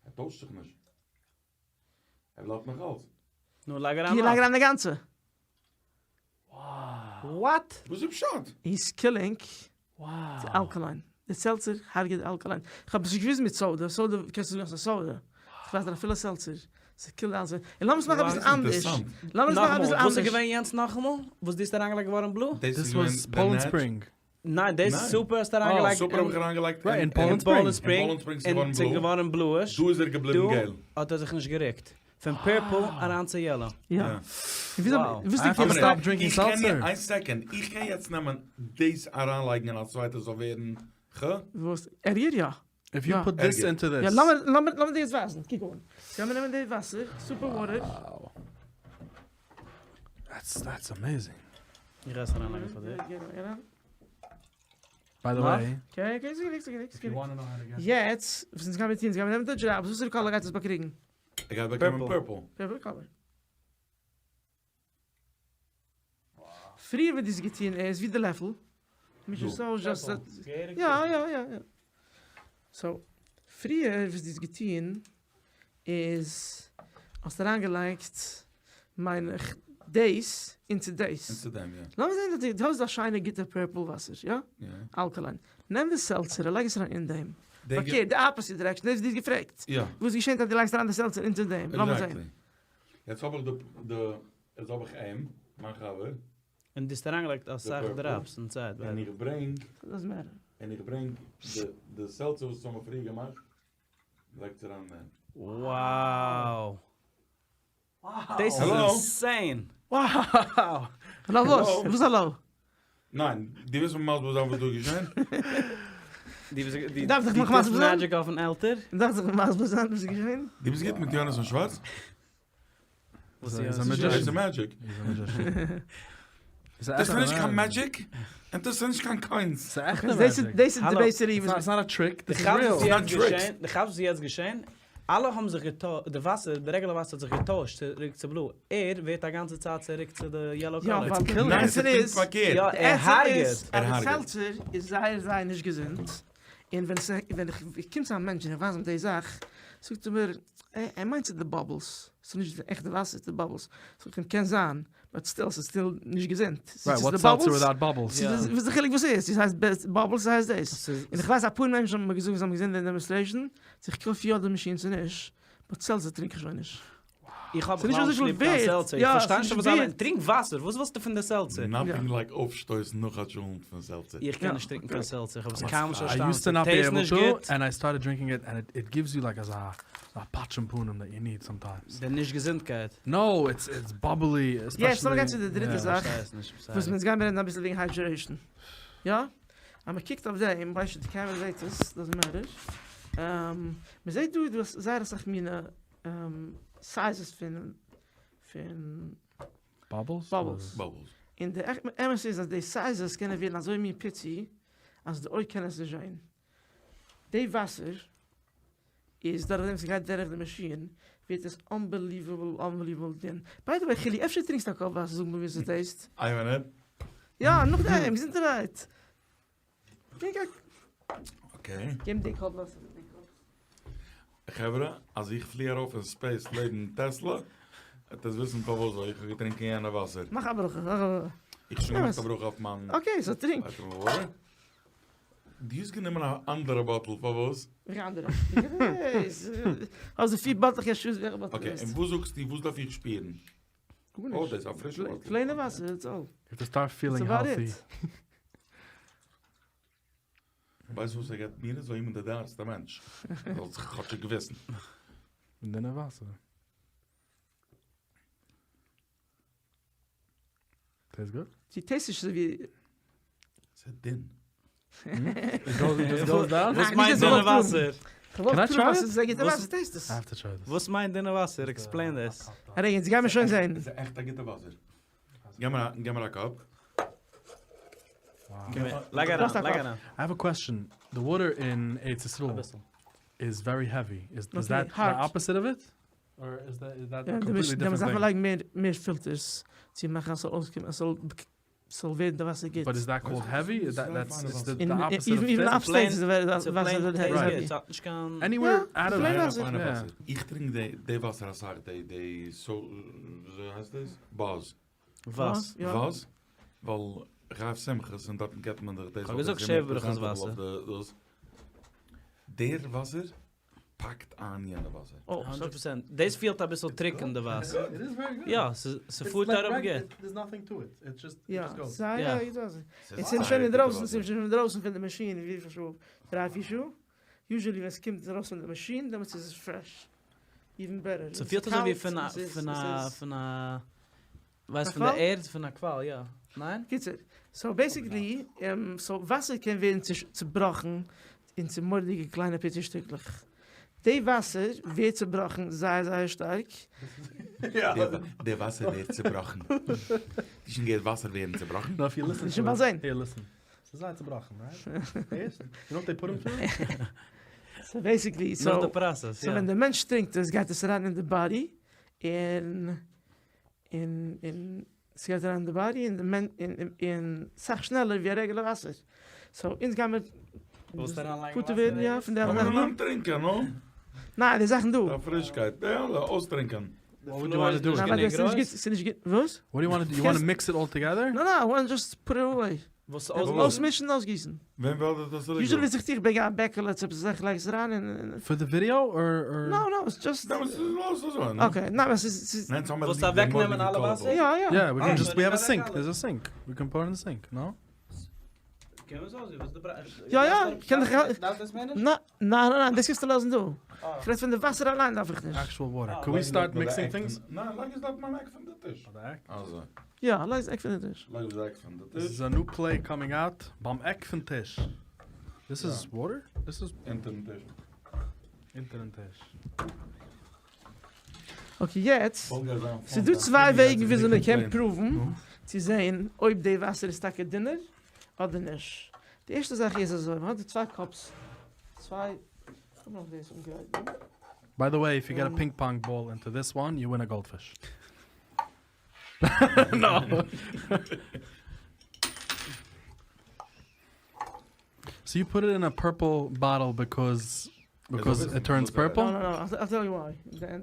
ער טוישט זיך נישט. ער בלייבט נאך אלץ. נו, לייג אריין גיי נאך. לייג אריין די גאנצע. What? וואס איז פשט? He's killing Wow. the alkaline. די seltzer הרג'עט alkaline. איך האב עס נישט געוואוסט מיט soda. Soda, קענסטו זאגן, ס'איז soda. איך ווייס, אפילו seltzer. ס'קילט אלעס. און לאמיר עס מאכן א ביסל אנדערש. אינטערעסאנט. לאמיר עס מאכן א נאכאמאל, ביסל וואס איז אנדערש. געווען יענץ נאכאמאל? וואס איז אריינגעלייגט געווארן blue? דאס This איז געווען was the Poland nat- Spring. ניין, דאס ניין. super האסטו אריינגעלייגט Super האב אין- איך אריינגעלייגט Right, אין אין Poland Poland Spring. Spring. אין Poland Spring איז און געווארן ס'איז blue. געווארן bluish. דא איז ער געבליבן דא געל. האט ער זיך נישט גערוקט. פון purple אריין צו yellow. יא. יא. וויאזוי- Wow. וויאזוי I have to קענסטו- stop drinking איך קען seltzer. יעצט, איין second, איך קען יעצט נעמען, דאס אריינלייגן און א צווייטע זאל ווערן, גע? וואס? ערגער, יא. If you Ja. put this ערגער. into this. יא, לאמיר, לאמיר, לאמיר דיר יעצט ווייזן. קוק אן. לאמיר נעמען די וואסער, super water. Wow. That's amazing. איך גיי עס אריינלייגן פאר דיר. By the נאך? way, Okay, okay, ס'איז גענוג, ס'איז גענוג, if you ס'איז גענוג. want to know how to get יעצט, וואס אונז גייען מיר טון? אונז גייען מיר נעמען די drops. וואס פאר א color גייט עס באקריגן? איך גיי באקומען Purple. purple. Purple color. פריער ווען דאס געטון איז, ווי די לעפל. מיט דא. so just that- Purple. יא, יא, יא, יא. So, פריער וואס דאס געטון איז, האסט אריינגעלייגט מיין איך דאס into דאס. Into דעם, יא. לאמיר זען, אז דו האסט א שיינע גוטע purple וואסער, יא? יא. Alkaline. נעם די seltzer, לייג עס אריין אין דעם. דער Okay, the opposite direction, דאס איז דיר געפרעגט. יא. וואס געשעט, אז דו לייגסט אריין די seltzer into דעם? לאמיר זען. Exactly. יעצט האב איך די, די, יעצט האב איך אים, מיין חבר, און דו האסט אריינגעלייגט א סאך purple. drops אין צייט. און איך ברענג, Doesn't matter. און איך ברענג די, די seltzer, וואס האבן מיר פריער געמאכט, לייגט אריין דעם. Wow. דאס איז insane. Wow! האלא וואס? וואס האלא? ניין, דו ווילסט מיר מסביר זיין וואס דא איז געשען? דו דארפסט זיך נאך מסביר זיין? magic אויפן עלטער? דארפסט זיך מסביר זיין וואס איז געשען? דו ביסט גוט מיט יונתן שווארץ? וואס איז איז א איז א magician. magic. דאס איז נישט קיין magic, און דאס איז נישט קיין קונסט. ס'איז עכטע דאס איז magic. דאס איז די האלא. basically It's not a trick, די this is כאפסט real. וואס יעצט Not tricks. געשען? די כאפסט וואס יעצט געשען? אלע האבן זיך געטוישט, די וואסער, די regular וואסער האט זיך געטוישט צוריק צו blue. ער ווערט א גאנצע צייט צוריק צו די yellow יא, color. ווייל די killing. ניין, answer ס'איז פונקט איז, פארקערט. יא, די ער answer הרג'עט. איז, ער אז הרג'עט. seltzer איז זייער זייער נישט געזונט. און ווען ווען איך קום צו א מענטש און איך ווייז אים די זאך, זאגט ער מיר, ער מיינט ס'איז די bubbles, ס'איז נישט די עכטע וואסער, ס'איז די bubbles. זאג איך אים, קען זיין, but still, ס'איז still נישט געזונט. Right, ס'איז what's די seltzer bubbles? without bubbles? יא. וואס איז די חילוק וואס ס'איז? ס'הייסט bubbles, ס'הייסט דאס. ס'איז- און איך ווייס אפאר מענטשן האבן מיר געזאגט, זיי האבן געזען די demonstration, צו איך קויף יא די מאשין צו נישט, but seltzer טרינק איך שוין נישט. איך האב ס'איז נישט בכלל אזוי נישט ליב קיין ווערט. seltzer. יא, איך פארשטיי ס'איז נישט נישט וואס אלע ווערט. טרינק וואסער. וואס ווילסטו פון די seltzer? Nothing like אויפשטויסן נאך א טשולנט פון seltzer. איך קען יא. נישט טרינקען קיין seltzer. איך האב עס קיינמאל נישט I פארשטאנען. used to not be Taste able נישט to, גוט. and I started drinking it, and it gives you like a פאטש אין פנים that you need sometimes. די נישט געזונטקייט. No, it's bubbly, especially. יעצט לאמיר גיין צו די דריטע Yeah. זאך. פארשטיי עס נישט, וואס sorry. מיר גייען רעדן א ביסל וועגן hydration. יא? אז מען קוקט אויף דעם, ווייסט די camera זעט עס, doesn't matter. מען זעט דא, דו האסט זייער אסאך מיני sizes פון Bubbles? Bubbles. Bubbles. און די אמת איז אז די sizes קענען ווערן אזוי מין פיצי, אז די אויג קען עס נישט זען. די וואסער איז דורך דעם ס'גייט דורך די מאשין, ווערט עס unbelievable, unbelievable דין. By the way, חילי, אפשר טרינקסטו א cup וואסער, זאג מיר ווי ס'taste. איין מינוט. יא, נאכדעם, געזונטערהייט. טרינק א Okay. גיב די cup וואסער. חברה, אז איך פלי ארויף אין space לעבן Tesla, וועט עס וויסן פארוואס, ווייל איך האב געטרינקען יענע וואסער. מאך א ברכה, מאך א ברכה. איך שוין געמאכט א ברכה אויף מיין Okay, so טרינק. וואסער. דו האסט גענומען א אנדערע bottle, פארוואס? וועלכע אנדערע? אלזא פיר bottle, איך choose וועלכע bottle Okay, איז. און וואס זאגסטו, וואס דארף איך שפירן? גארנישט. Oh, דאס איז א פרישע bottle. Plain וואסער, that's all. You have to start feeling That's about healthy. it. ווייסט וואס ער געט מיר? אזוי אימער דער דארסטער מענטש. זאל זיך כאטש געוויסן. און דינע וואסער. Tastes good? זי taste נישט אזוי ווי ס'איז דין. It goes, it just goes down? וואס ניין, מיינט נישט דינע אזוי וואסער? Can I try it? ס'איז גוטע וואס- וואסער, taste עס. I have to try this. וואס מיינט דינע וואסער? Explain this. ארי, יעצט גייען מיר שוין זען. ס'איז עכט א גוטע וואסער. גיב מיר א cup. Wow. לייג אריין, דאס לייג א אריין. I have a question. The water in ארץ א ישראל ביסל. is very heavy. Is Okay, that the hard. opposite of it? Or is that יא, a completely דא different מוז מען thing? לייגן מער מער filters. צו מאכן, אז ס'זאל אויסקומען, אז ס'זאל ווערן די וואסער גוט. But is that called heavy? Is that that's it's the, In, the opposite even of even thin? upstate איז די It's a וואסער plain heavy. taste. Right. ס'האט נישט קיין Anywhere Yeah, out of plain it. וואסער. פיינע Yeah. וואסער. איך טרינק די וואסער א סאך, די so, וויאזוי הייסט דאס? Buzz. וואס? יא. וואס? ווייל רב שמחות און דארטן געט מען דאך דאס. איך האב געזאגט שבע ברכות וואסער. וואסער. דער וואסער פאקט אן יענע וואסער. Oh, 100%. דאס פילט א ביסל טרוקן, די וואסער. It is very good. יא, ס'פארט אראפ גוט. There's nothing to it. It just יא, זיי, יא. יא, דאס. עס זענען שוין אינדרויסן, עס זענען שוין אינדרויסן פון די מאשין, ווי פיל שעה? 3, 4 שעה? Usually ווען עס קומט ארויס פון די מאשין, דעמאלטס איז עס fresh. Even better. ס'פילט אזוי ווי פון א, פון א, פון א, ווייסט, פון דער ערד, פון א קוואל, יא. ניין? קיצור, so basically, so וואסער קען ווערן צעבראכן אין צו מורא'דיגע קליינע פיצי שטיקלעך. די וואסער ווערט צעבראכן זייער זייער שטארק. דער וואסער ווערט צעבראכן. די שוין געהערט וואסער ווערן צעבראכן? No, if you listen שוין to באלד it. זען. Here, listen. ס'איז זייער צעבראכן, right? Yes? You know what they put 'em through? So basically, נאך so די process, So יא. ווען דער מענטש טרינקט עס, גייט עס אריין אין די body, און ס'גייט אריין אין די body, און די מענ, און סאך שנעלער ווי א regular וואסער. So, אונז גייען מיר ווילסט אריינלייגן פטור וואסער ווערן, יא, פון די לאמיר אלע זאכן. נאר טרינקען, no? ניין, די זאכן דא. א פרישקייט. יא, אויסטרינקען. What would you want to do? ניין, ווייל דאס איז נישט גוט, ס'איז נישט גוט. וואס? What do you want to do? You want to mix it all together? No, no, I want to just put it away. וואס וואס? אויס אויסמישן, אויסגיסן. ווען וועל דאס Usually ווען זיך איך ברענג א בעקעלע, צו עפעס זאך, לייג עס אריין און For the video or No, no, it's just דאס איז לאז אזוי, no? Okay, ניין, עס איז ס'איז ניין, ס'האמיר וואס ליב דעם אוועקנעמען מורא'דיגן אלע color וואסער? יא, יא. Yeah, we can Ah, just we have a so sink. legal. There's a sink. We can pour it in the sink, no? קען מען אזוי, וואס די יא, יא, קען איך- דארף דאס מער נישט? ניין, ניין, ניין, דאס קענסטו לאזן דא. איך רעד פון די וואסער אליין דארף איך נישט. Actual water. Can we start mixing things? ניין, לייג עס דארט ביים עק פון די טיש. Oh, the עק? אלזא, יא, לייג עס עק פון די טיש. לייג עס עק פון די This טיש. is a new play coming out. ביים עק פון טיש. This is water? This is אונטערן טיש. אונטערן טיש. Okay, יעצט. וואלט געזאגט, ס'איז דא צוויי וועגן וויאזוי מען קען פרואוון צו זען, אויב די וואסער איז טאקע דינער אדער נישט. די ערשטע זאך איז אזוי, מען האט דא צוויי cups, צוויי, איך האב נאך דאס אנגעגרייט דא. By the way, if you get a ping pong ball into this one, you win a goldfish. No. So you put it in a purple bottle because it turns purple? No, no, no, I'll tell you why. Then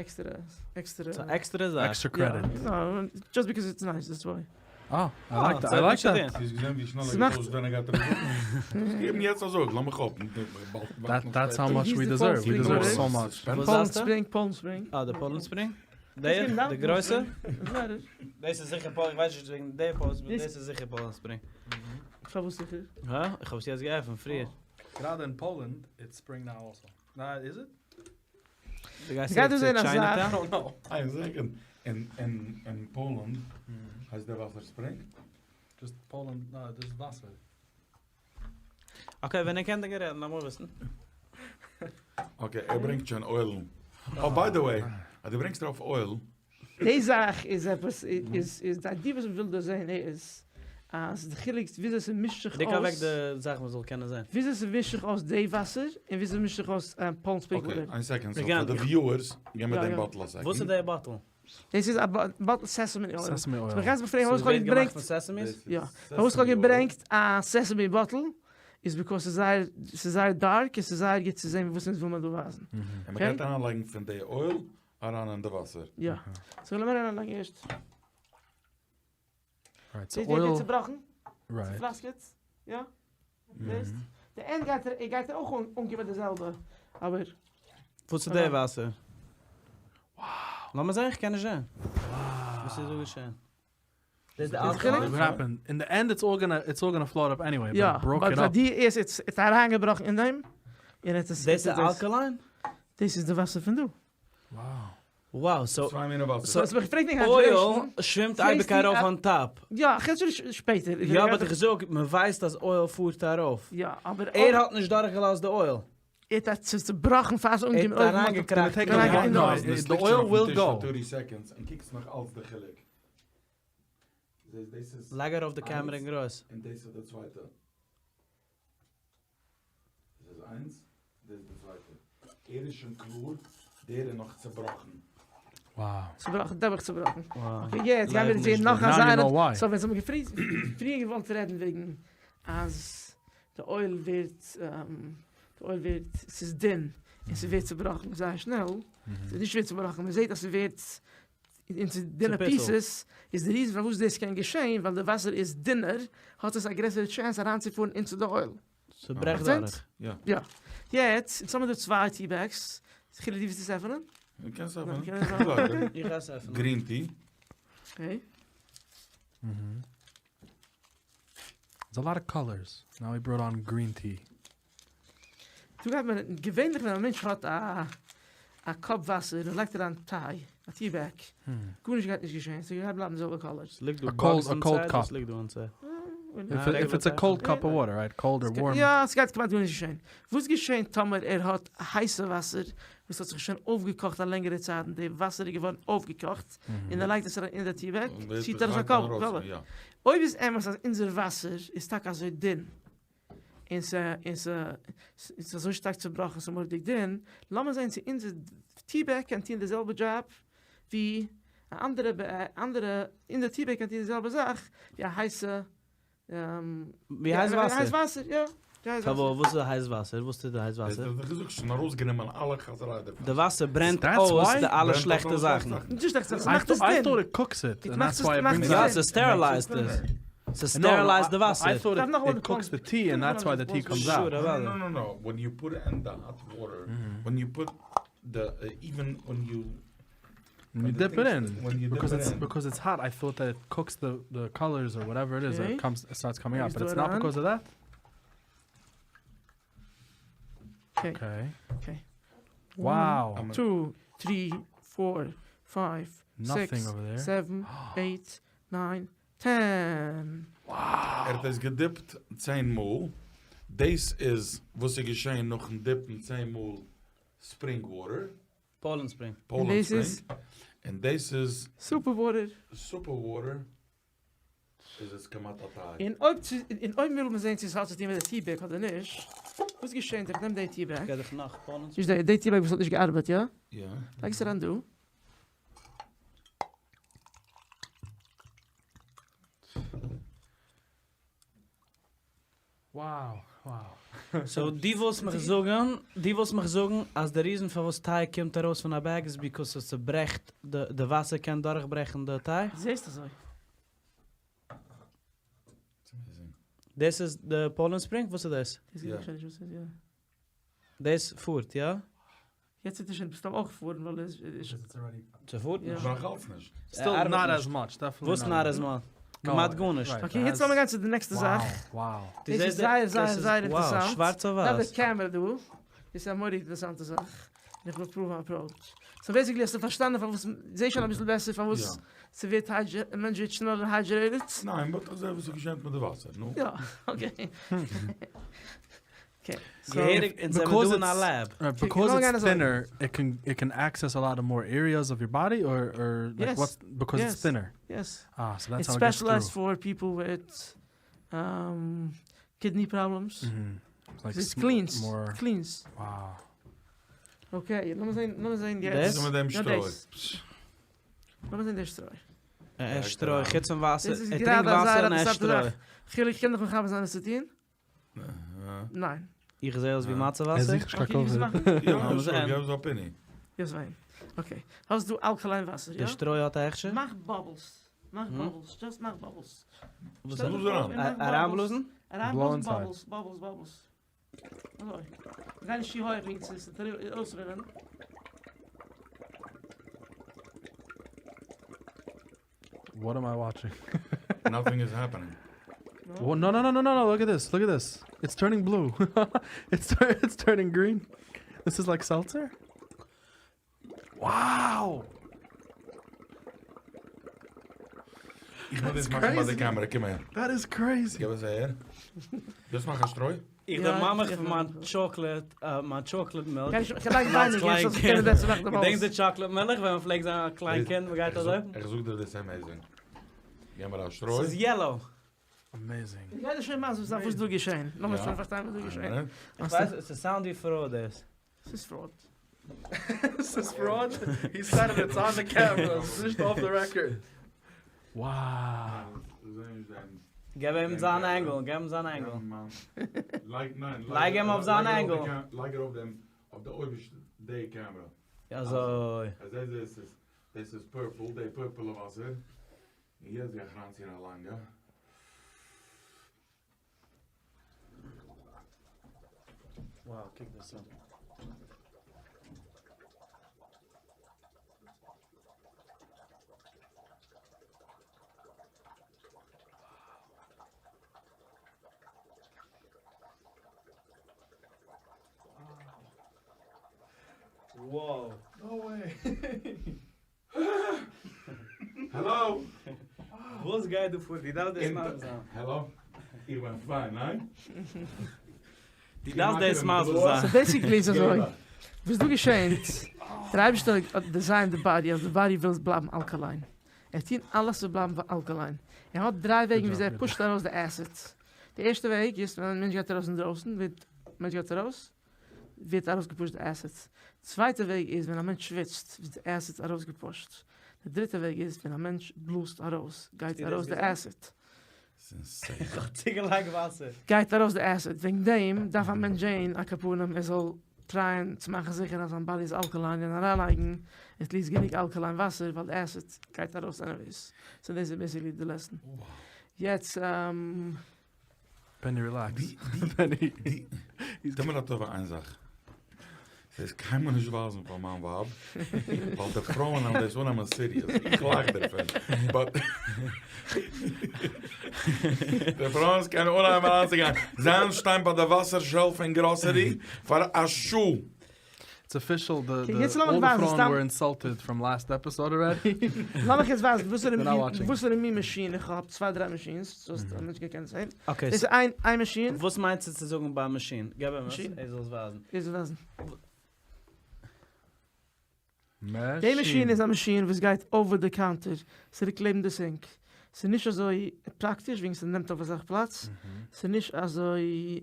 extra, extra. So extra זאך. Extra credit. Yeah, no, just because it's nice, that's why. Oh, I like that. so I like נישט that. דעם. זי איז געזען, ווי שנעל ער ס'מאכט- געטוישט ווען ער גייט ארויס. גיב מיר יעצט א זאג, לאז מיך אפ. That's how much He's we the deserve. false We deserve spring so water. much. וואס Poland זאגסטו? Spring, Poland Spring. אה, די Poland Spring? דער, געבן די גרויסע? דאס דאס איז זיכער Poland, איך ווייס נישט וועגן דער Poland, אבער דאס- דאס איז זיכער Poland Spring. איך האב וואס זיכער. הא? איך האב עס יעצט געעפנט, פריער. גראדע in Poland, it's spring now also. Nah, is it? דו גייסט גייט צוריק דאס צו זען א Chinatown? זאך. don't know. איין second. אין Poland הייסט דער וואסער Spring? Just Poland, no, this is וואסער. Okay, ווען איר קענט דער גערעדט, לאמיר וויסן. Okay, ער ברענגט שוין oil. Oh, by the way, אז דו ברענגסט דערויף oil. די זאך איז עפעס, איז, איז, די וואס וויל דא זען, איז, אז די חילוק, וויאזוי ס'מישט זיך דיק אוועק אויס, די זאך, וואס זאל קענען זיין. וויאזוי ס'מישט זיך אויס די וואסער, און וויאזוי ס'מישט זיך אויס, Poland Spring Okay, water. איין second. So Again, for the viewers, גיב מיר יא, דעם יא. bottle א second. וואס איז דער bottle? דאס איז א bottle sesame oil. Sesame oil. So, מיר גייען פרעגן, So וואס ווערט האב געמאכט געברענגט? פון sesames? דאס איז יא. וואס האב sesame oil. געברענגט א sesame bottle, איז because ס'איז זייער, ס'איז זייער dark, עס איז זייער גוט צו זען, וואס אונז וויל מען דא ווייזן. און מען Okay. קען אריינלייגן פון די oil אריין אין די וואסער. יא. So, לאמיר אריינלייגן ערשט. Right, so זעט איר, ווערט oil, צעבראכן? right. צעפלאסקעט? יא? זעסט? דער end גייט ער, ער גייט ער אויך אנגעבן די זעלבע. אבער וואס איז דער וואסער? Wow. לאמיר זען, איך קען נישט זען. וואס איז דא געשען? דאס איז די דאס alcohol? חילוק? What happened? In the end, it's all gonna float up anyway. יא, But it broke but it up. די איז עס אריינגעבראכן אין דעם. און עס איז דאס איז alkaline? דאס איז די וואסער פון דא. Wow. Wow, so צוויי מיני וואסער. So, עס פרעגט נישט, oil שווימט פרעגסט אייביג די ארויף on top. יא, איך רעד שוין שפעטער. יא, אבער איך זאג, מען ווייסט, אז oil פארט ארויף. יא, אבער ער האט נישט דורכגעלאזט די oil. ער האט עס צעבראכן, פאר ער האט אריינגעקראכט. Take a one. No, No, דאס the ליגט oil שוין אויפן will טיש go. פאר 30 seconds און קוקסט נאך אלץ די חילוק. זעסט, דאס איז לייג ארויף די camera אין גרויס. און דאס איז די צווייטע. דאס איז איינס, דאס איז די צווייטע. ער איז שוין קלאר, דער איז נאך צעבראכן. Wow. צעבראכן, דער ווערט צעבראכן. Wow. Okay, יעצט גייען מיר זען נאך Now you א know why. So, ווען זיי האבן פריער געוואלט רעדן וועגן, אז די oil ווערט, די oil ווערט, עס איז דין, און עס ווערט צעבראכן זייער שנעל. עס איז נישט ווערט צעבראכן, מען זעט, אז עס ווערט אין דינע צעפיצלט. pieces, איז די reason פארוואס דאס קען געשען, ווייל די וואסער איז דינער, האט עס א גרעסערע chance אריינצופארן into the oil. צעברעכט Macht דורך. יא. יא. יעצט, יעצט האבן מיר דא צוויי tea bags. איך וויל די וואס עפענען. דו קענסט ניין, עפענען. קען איך עפענען? איך גיי עס עפענען. Green tea. Okay. There's a lot of colors. Now we brought on green tea. דו גייסט מיר געווענליך, ווען א מענטש האט א cup וואסער, און לייגט ער אריין tea, א tea bag. גארנישט גייט נישט געשען, so גייט בלייבן זעלבע colors. עס ליגט דא A cold- bugs a cold inside, cup. עס ליגט דא inside. If, it, if it's a cold cup of water, right? Cold or warm. יא, עס גייט כמעט גארנישט געשען. וואס געשען, טאמער ער האט הייסע וואסער, וואס האט זיך שוין אויפגעקאכט א לענגערע צייט, און די וואסער איז געווארן אויפגעקאכט, און ער לייגט עס אריין אין די tea bag, און ווערט ציט ער עס א גייט קאפ, ארויס, וועלע. יא. אויב איז אמת, אז אונזער וואסער איז טאקע אזוי דין, און ס'איז אזוי שטארק צעבראכן, ס'איז מורא'דיג דין, לאמיר זען, צו אונזער tea bag קען טון די זעלבע job, ווי א אנדערע, אנדערע, אין די tea bag קען טון די זעלבע זאך, ווי א הייסע, ווי הייס יא, וואסער? הייס וואסער, יא. יא, הייס אבער וואסער. וואס איז הייס וואסער? וואס טוט די הייס דאס וואסער? איז געזאגט, שוין ארויסגענומען אלע חזיריי דערפון. די וואסער ברענט That's אויס why? די אלע ברענט שלעכטע אויס אלע זאכן. שלעכטע נישט שלעכטע זאכן, I, מאכט עס I דין. thought it cooks it, It and macht that's es- why it macht brings es יא, out. עס sterilized עס. עס No, no, sterilized די I וואסער. thought Darf noch it mal cooks the tea, and that's why the tea comes Sure, out. No, אוודאי. no, no, no. When you put it in the hot water, when you put the, even when you When you the dip it things- in, when you dip because it it's in. because it's hot. I thought that it cooks the colors or whatever it is Okay. that comes it starts coming out, Let's but do it's it not on. because of that. Okay. Okay. Okay. Wow. I'm a- 2, 3, 4, 5, Nothing 6, over there. 7, 8, 9, 10. ער האט עס געדיפט 10 מאל. דאס איז, וואס איז געשען נאכן דיפן 10 מאל Spring Water. Poland Spring. Poland דאס Spring. איז? און דאס איז Super Water. Super Water. איז עס כמעט א טיי. און אויב צו, און אויב וויל מען זען, צו עס האט צו טון מיט די tea bag אדער נישט, וואס געשעט, איך נעם די tea bag. גייט דאך נאך Poland איז די tea bag וואס האט נישט געארבעט, יא? יא. לייג עס אריין דא. Wow, wow. So, דו ווילסט מיר זאגן, דו ווילסט מיר זאגן, אז דער reason פארוואס טיי קומט ארויס פון א bag איז because עס צעברעכט, די וואסער קען דורכברעכן די טיי? זעסט אזוי. It's amazing. דאס איז די Poland Spring? וואס איז דאס? דאס יא. איז נישט וואס איז, יא. דאס פארט, יא? יעצט איז עס שוין מסתם אויך געפארן, ווייל עס איז Because it's already ס'פארט יא. נישט. נאך אלץ נישט. Still ארבעט not נישט. as much, definitely. וואס not as much? No, כמעט גארנישט. right, Okay, it יעצט has- לאמיר גיין צו די נעקסטע Wow, זאך. wow. דו דאס זעסט איז זייער, דאס זייער, איז- זייער wow, אינטערעסאנט. שווארץ אויף דא די ווייס. camera דא. איז א מורא'דיג אינטערעסאנטע זאך. און איך וויל פרואוון approach. So basically האסטו פארשטאנען פארוואס, זע שוין א ביסל בעסער פארוואס יא. ס'ווערט hydra-, א מענטש ווערט שנעלער hydrated. ניין, but איך זע וואס איז געשען מיט די וואסער, נו? יא, okay. Okay. So, געהעריג, און זיי Because doing a it's- lab. Right, Okay, because go it's again, sorry. thinner, it can access a lot of more areas of your body, or like Yes. what's because it's Yes. thinner. Yes. So that's It's how it gets specialized through. for people with kidney problems. Like It's cleans. more. Cleans. Wow. Okay, לאמיר זען, לאמיר זען דאס? יעצט. מיט דעם יא, שטרוי. דאס. לאמיר זען דער שטרוי. ער שטרוי, חוץ פון וואסער. דאס איז ער גראדע טרינקט וואסער זייער און ער אינטערעסאנטע שטרוי. זאך. חילי, איך קען דאך מכוון זיין עס צו טון? אהא. ניין. איך זע אויס ווי אה. מצה ער וואסער. זוכט נישט קיין Okay, ווי cover. מאכן? יא, לאמיר sure, זען. געב עס א penny. יאס וויין. Okay. האסט דו alkaline וואסער, יא? דער שטרוי האט א הכשר? מאך bubbles. מאך hm? bubbles. Just מאך bubbles. וואס שטעל איז בלאז דיך אריין. אויף און מאך bubbles. אריינבלאזן? אריינבלאזן Blow inside. bubbles, bubbles, bubbles. אזוי. גיי נישט צו הויך, וועגן ס'איז אויסרינען. What am I watching? Nothing is happening. Well, no, no, no, no, no, no. Look at this. Look at this. It's turning blue. It's turning green. This is like seltzer. Wow. איך מוז דאס That's מאכן ביי די crazy. camera, קום אהער. That is crazy. געב עס אהער. דאס מאכן שטרוי? איך יא, דערמאן מיך איך פון מיין מאך. chocolate, מיין chocolate milk. קען איך איך לייג אלס ווייניג, קליין איך זאל קענען קינד. בעסער מאכן די געדענקסט bubbles. די chocolate milk, ווען מען פלעגט זיין א קליין קינד, מען גייט אזוי? איך זאג דיר, דאס איז amazing. געב מיר א שטרוי. ס'איז yellow. Amazing. איך גיי דיר שוין מסביר זיין, וואס דא געשען. נאך יא. מאל פארשטיין, וואס דא געשען. איין איך ווייס, עס sound ווי fraud איז. עס איז fraud. This is fraud? He said it, it's on the camera. It's just off the record. Wow. געב אים זיין angle, געב אים זיין angle. לייג, ניין, לייג אים אויף זיין לייג angle. לייג אויף דעם, אויף די אויבערשטע די camera. אזוי. אז דאס איז, דאס איז purple, די purple וואסער. יעצט גיי איך אריינציען א לאנגע. Wow, קוק דאס אן. Wow. No way. Hello. וואס גייט דא פאר? דו דארפסט דאס מסביר זיין. Hello. איך בין fine, ניין? דו דארפסט דאס מסביר זיין. So basically איז אזוי. וואס דא געשעט, דער אייבערשטער האט designed the body, אז the body וויל בלייבן alkaline. ער טוט אלעס צו בלייבן alkaline. ער האט דריי וועגן, ווי job, ער good. pusht ארויס די acids. דער ערשטער וועג איז, ווען א מענטש גייט ארויס אין דרויסן, ווערט, מענטש גייט ארויס, ווערט ארויסגעפושט די acids. צווייטער וועג איז, ווען א מענטש שוויצט, ווערט די acids ארויסגעפושט. דער דריטער וועג איז, ווען א מענטש בלאזט ארויס, גייט האסטו דאס ארויס די געזען? acid. Insane. איך האב צוגעלייגט וואסער. גייט ארויס די acid. וועגן דעם דארף א מענטש זען, א קאפונעם, ער זאל tryen צו מאכן זיכער, אז זיין body איז alkaline און אריינלייגן, at least גענוג alkaline וואסער, ווייל די acid גייט ארויס anyways. So this is basically the lesson. Wow. יעצט, Benny, relax. די, די, Benny. די, טו מיר א טובה איין זאך. דאס קיינמאל נישט ווייזן פאר מיין ווייב, ווייל די פרויען וועלן דאס אננעמען serious, איך לאך דערפון, but די פרויען קענען אנהייבן אריינצוגיין, זיי שטיין ביי די וואסער shelf אין grocery פאר א שעה. It's official, the, יעצט the, לאמיך all the ווייזן, פרויען סתם- were insulted from last episode already. לאמיך יעצט ווייזן, וואס They're not watching. וואס פאר א מין מאשין, איך האב צוויי, דריי machines, so אז א מענטש קען זען. Okay, דאס איז איין, איין מאשין. וואס מיינסטו צו זאגן ביי מאשין? גיב אים עס, מאשין. ער זאל עס ווייזן. דאס ווייזן. די מאשין איז א מאשין, וואס גייט over the counter. ס'ליגט לעבן די sink. ס'איז נישט אזוי פראקטיש, וועגן ס'נעמט אויף א סאך פלאץ. ס'איז נישט אזוי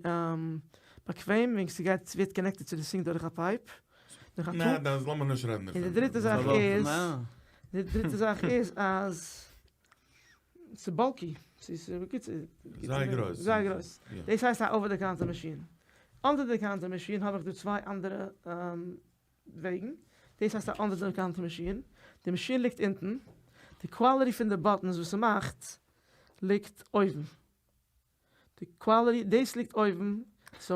באקוועם, וועגן ס'גייט, ס'ווערט connected צו די sink דורך א pipe. דורך א ניין, tube. דאס לאמיר נישט רעדן און די דערפון. דריטע זאך אבער, איז, ניין. די דריטע זאך איז, אז ס'איז bulky. ס'איז גוט, זייער גרויס. זייער גרויס. יא. דאס הייסט א over-the-counter machine. Under the counter machine האב איך דא צוויי אנדערע וועגן. דאס הייסט א under the counter machine. די מאשין ליגט אונטן. די quality פון די buttons, וואס ס'מאכט, ליגט אויבן. די quality, דאס ליגט אויבן. So, So,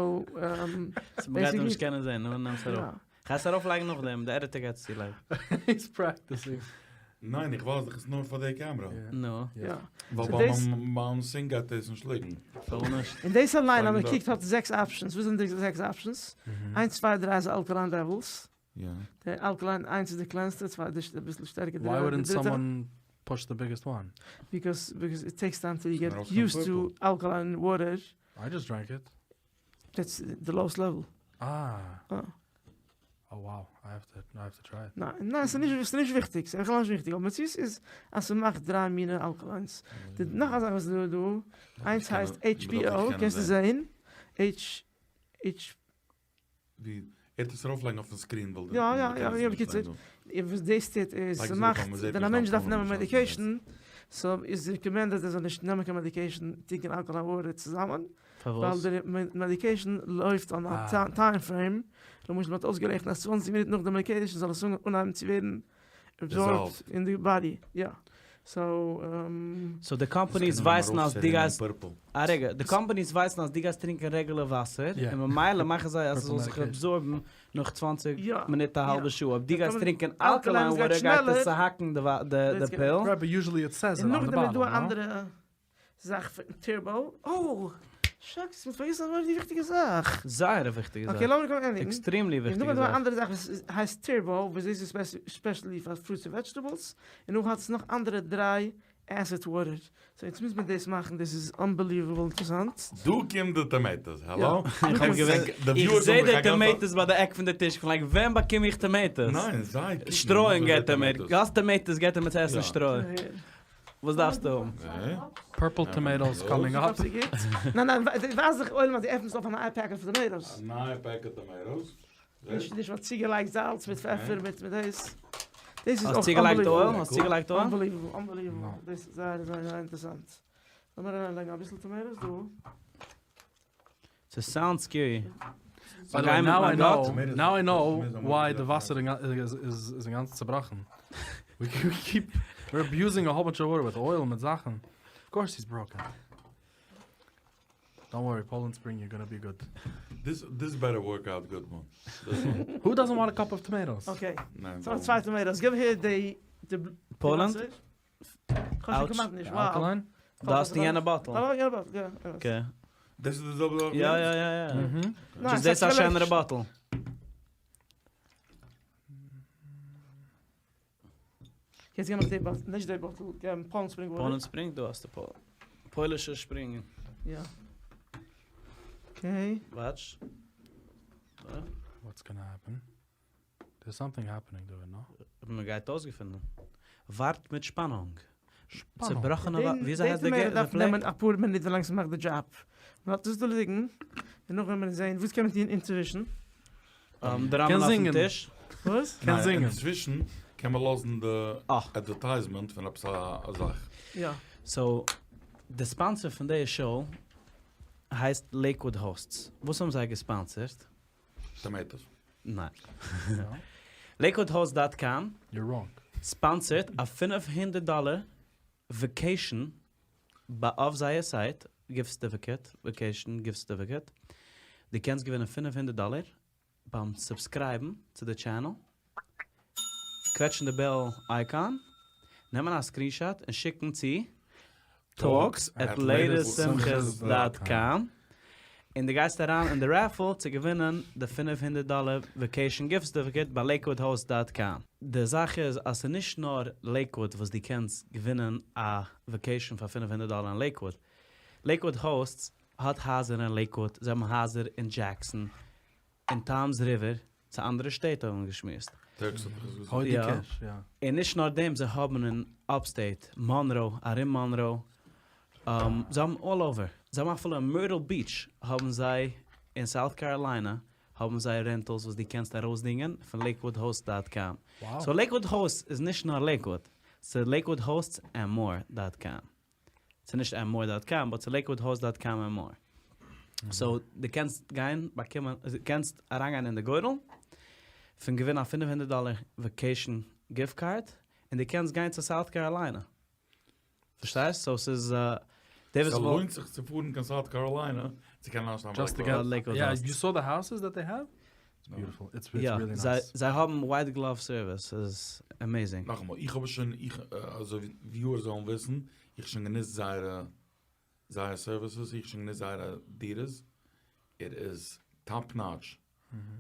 מ'גייט אים נישט קענען זען, נו, נעמ's אראפ. יא. קענסט ארויפלייגן נאך דעם, דער editor גייט עס צולייגן. He's practicing. ניין, איך ווייס, דאס איז נאר פאר די קאמערע. Yeah. נו, Yeah. יא. ווייל So ביי דאס- מיין sink גייט דאס נישט ליגן. פארוואס נישט. און דאס אליין, אז לייגן מ'קוקט, דארט. האט זעקס options. וואס זענען די זעקס options? איינס, צוויי, דריי איז alkaline levels. יא. דער alkaline איינס איז די קלענסטע, צוויי איז א ביסל שטערקער. Why דריי wouldn't די דריטע. someone push the biggest one? Because it takes time till you get It's not used to purple. alkaline water. I just drank it. That's the lowest level. Ah. Ah. Oh wow, I have to try it. ניין, ניין, ס'איז נישט, ס'איז נישט וויכטיג. ס'איז בכלל נישט וויכטיג. אבער ס'איז, איז, אז ס'מאכט דריי מיני alkalines. די נאך א זאך, וואס דא, דא, איינס הייסט HPO, קענסטו זען? H, H, ווי, ער האט עס ארויפלייגן אויפן screen, ווייל יא, יא, מ'קען יא, עס יא, נישט בקיצור. זען. וואס דאס טוט איז, לייג עס ס'מאכט, ארויף, מ'זעט ווען א נישט מענטש דיין דארף פנים, נעמען נישט אלעס. medication, so איז recommended, ער זאל נישט נעמען קיין medication, טרינקען alkaline water צוזאמען, פארוואס? ווייל די medication לויפט אן א Ah. time frame. למשל, מ'האט אויסגערעכנט, אז 20 מינוט נאך די medication זאל עס אנהייבן צו ווערן absorbed Dissolved. in the body. Yeah. So, So די companies דאס קען מען ווייסן, אז די ארויפשטעלן אין גייסט purple. א רגע, די companies ווייסן, אז די גייסט טרינקען regular וואסער, Yeah. און ממילא מאכן זיי, אז עס Purple זאל זיך medication. absorben נאך 20 יא. מינוט, א האלבע יא. שעה. אויב די די גייסט company- טרינקען alkaline alkaline גייט water, גייט עס שנעלער. צוהאקן די ווא- די Let's די go. pill. Right, but usually it says it און on the נאכדעם איז bottle, דא no? אנדערע זאך פון Turbo. Oh, shucks, מ'האט פארגעסן די וויכטיגע זאך. זייער א וויכטיגע Okay, זאך. לאמיר קומען ענדיגן. Extremely און וויכטיגע נאך דא זאך. אנדערע זאך, וואס הייסט Turbo, וואס איז especially פאר fruits and vegetables. און נאך האט עס נאך אנדערע דריי acid water. So, יעצט מוז מען דאס מאכן, דאס איז unbelievable אינטערעסאנט. דא קומט די tomatoes, hello? איך האב געווען- די איך viewers זע האבן די מיך א גאנצע- tomatoes ביי די עק פון די טיש. איך like, ווען באקום איך tomatoes? ניין, זיי קוקן, שטרוי וואס גייט איז ער מיר. tomatoes? גאס tomatoes גייט ער מיט עסן יא. שטרוי. וואס דארפסטו האבן? Purple tomatoes coming up. ניין, ניין, ווייס איך, אויל, אז די עפנסט אויף אן packet פון tomatoes. א נייע packet tomatoes. נישט, נישט, וואס צוגעלייגט זאלץ מיט פעפער, מיט, מיט דאס. דאס איז האסט אויך צוגעלייגט oil? unbelievable. האסט צוגעלייגט oil? Unbelievable, unbelievable. No. דאס איז זייער, זייער, זייער אינטערעסאנט. לאמיר אריינלייגן א ביסל tomatoes דא. It sounds scary. By the way, Geheim now mit I meinem know, Gott. Tomatoes- now I know tomatoes are why more the וואסער איז אין גאנצן צעבראכן. We keep, we're abusing a whole bunch of water with oil מיט זאכן. Of course he's broken. Don't worry, Poland Spring, you're gonna be good. This better work out good one. This one. Who doesn't want a cup of tomatoes? Okay, ניין, so צוויי tomatoes. גיב אהער די, די Poland? וואסער. קאסט Ouch. קאמאנד נישט, The wow. alkaline? דא איז די יענע bottle. Oh, יענע bottle, יא. Okay. דאס איז די זעלבע זאך? יא, יא, יא, יא. Mm-hmm. ניין, דאס איז א שענערע bottle. יעצט גיב מיר די bottle, נישט די bottle, גיב מיר Poland Spring water. Poland Spring, דא האסטו Pol- פוילישע Spring. יא. Okay. Watch. What's gonna happen? There's something happening to it, no? מ'גייט אויסגעפינען. ווארט מיט שפאנונג. שפאנונג. צעבראכענע ווא- דעם- ווי אזוי דעם הייסט די tomato גע- דארף די נעמען א פאר מינוט, ווי לאנג ס'מאכט די job. מ'לאזט דאס דא ליגן. און נאך ווען מיר זען, וואס קען מען טון אינצווישן? דער קען ראמען אויפן זינגען. טיש. וואס? קען ניין, זינגען. אינצווישן קען מען לאזן די Ah. advertisement פון עפעס א זאך. יא. So, די sponsor פון די show הייסט Lakewood Hosts. וואס האבן זיי גע-sponsored? Tomatoes. ניין. LakewoodHost.com You're wrong. sponsored a $500 vacation ביי אויף זייער site, gift certificate, vacation gift certificate. דו קענסט געווינען $500. ביים subscribe ן צו די channel, קוועטשן די bell icon, נעמען א screenshot און שיקן צו talks@latestsimchas.com און דו גייסט אריין אין די raffle צו געווינען די 500 דאלער vacation gift certificate ביי LakewoodHost.com. די זאך איז אז ס'איז נישט נאר Lakewood וואס דו קענסט געווינען א vacation פאר 500 דאלער אין Lakewood. Lakewood Hosts האט הייזער אין Lakewood, זיי האבן הייזער אין Jackson, אין Toms River, צו אנדערע שטעט האבן מיר געשמועסט. Turks האט איך עס געזאגט. הוידי יא. קעש, יא. און נישט נאר דעם, זיי האבן אין upstate, Monroe, ארום Monroe, זיי האבן all over. זיי האבן אפילו אין Myrtle Beach האבן זיי, אין South Carolina, האבן זיי rentals וואס דו קענסט ארויסדינגען פון LakewoodHost.com. Wow. So Lakewood Hosts איז נישט נאר Lakewood, ס'איז LakewoodHostsAndMore.com. ס'איז נישט andmore.com, but ס'איז LakewoodHost.com and more. So, דו קענסט גיין, באקומען, דו קענסט אריינגיין אין די גורל, פון געווינען א 500 דאלער vacation gift card, און דו קענסט גיין צו South Carolina. פארשטייסט? So, ס'איז, דער וואס So וואל- לוינט זיך צו פארן קיין South Carolina, צו קענען אויסשטיין Just to Lakewood. get Lakewood Yeah, Hosts. you saw the houses that they have? It's No. beautiful. It's Ja, really זיי, nice. זיי האבן white glove service, איז amazing. נאכאמאל, איך האב שוין, איך, אזוי ווי viewers זאלן וויסן, איך האב שוין גענוצט זייערע services, איך האב שוין גענוצט זייערע דירות. It is top notch.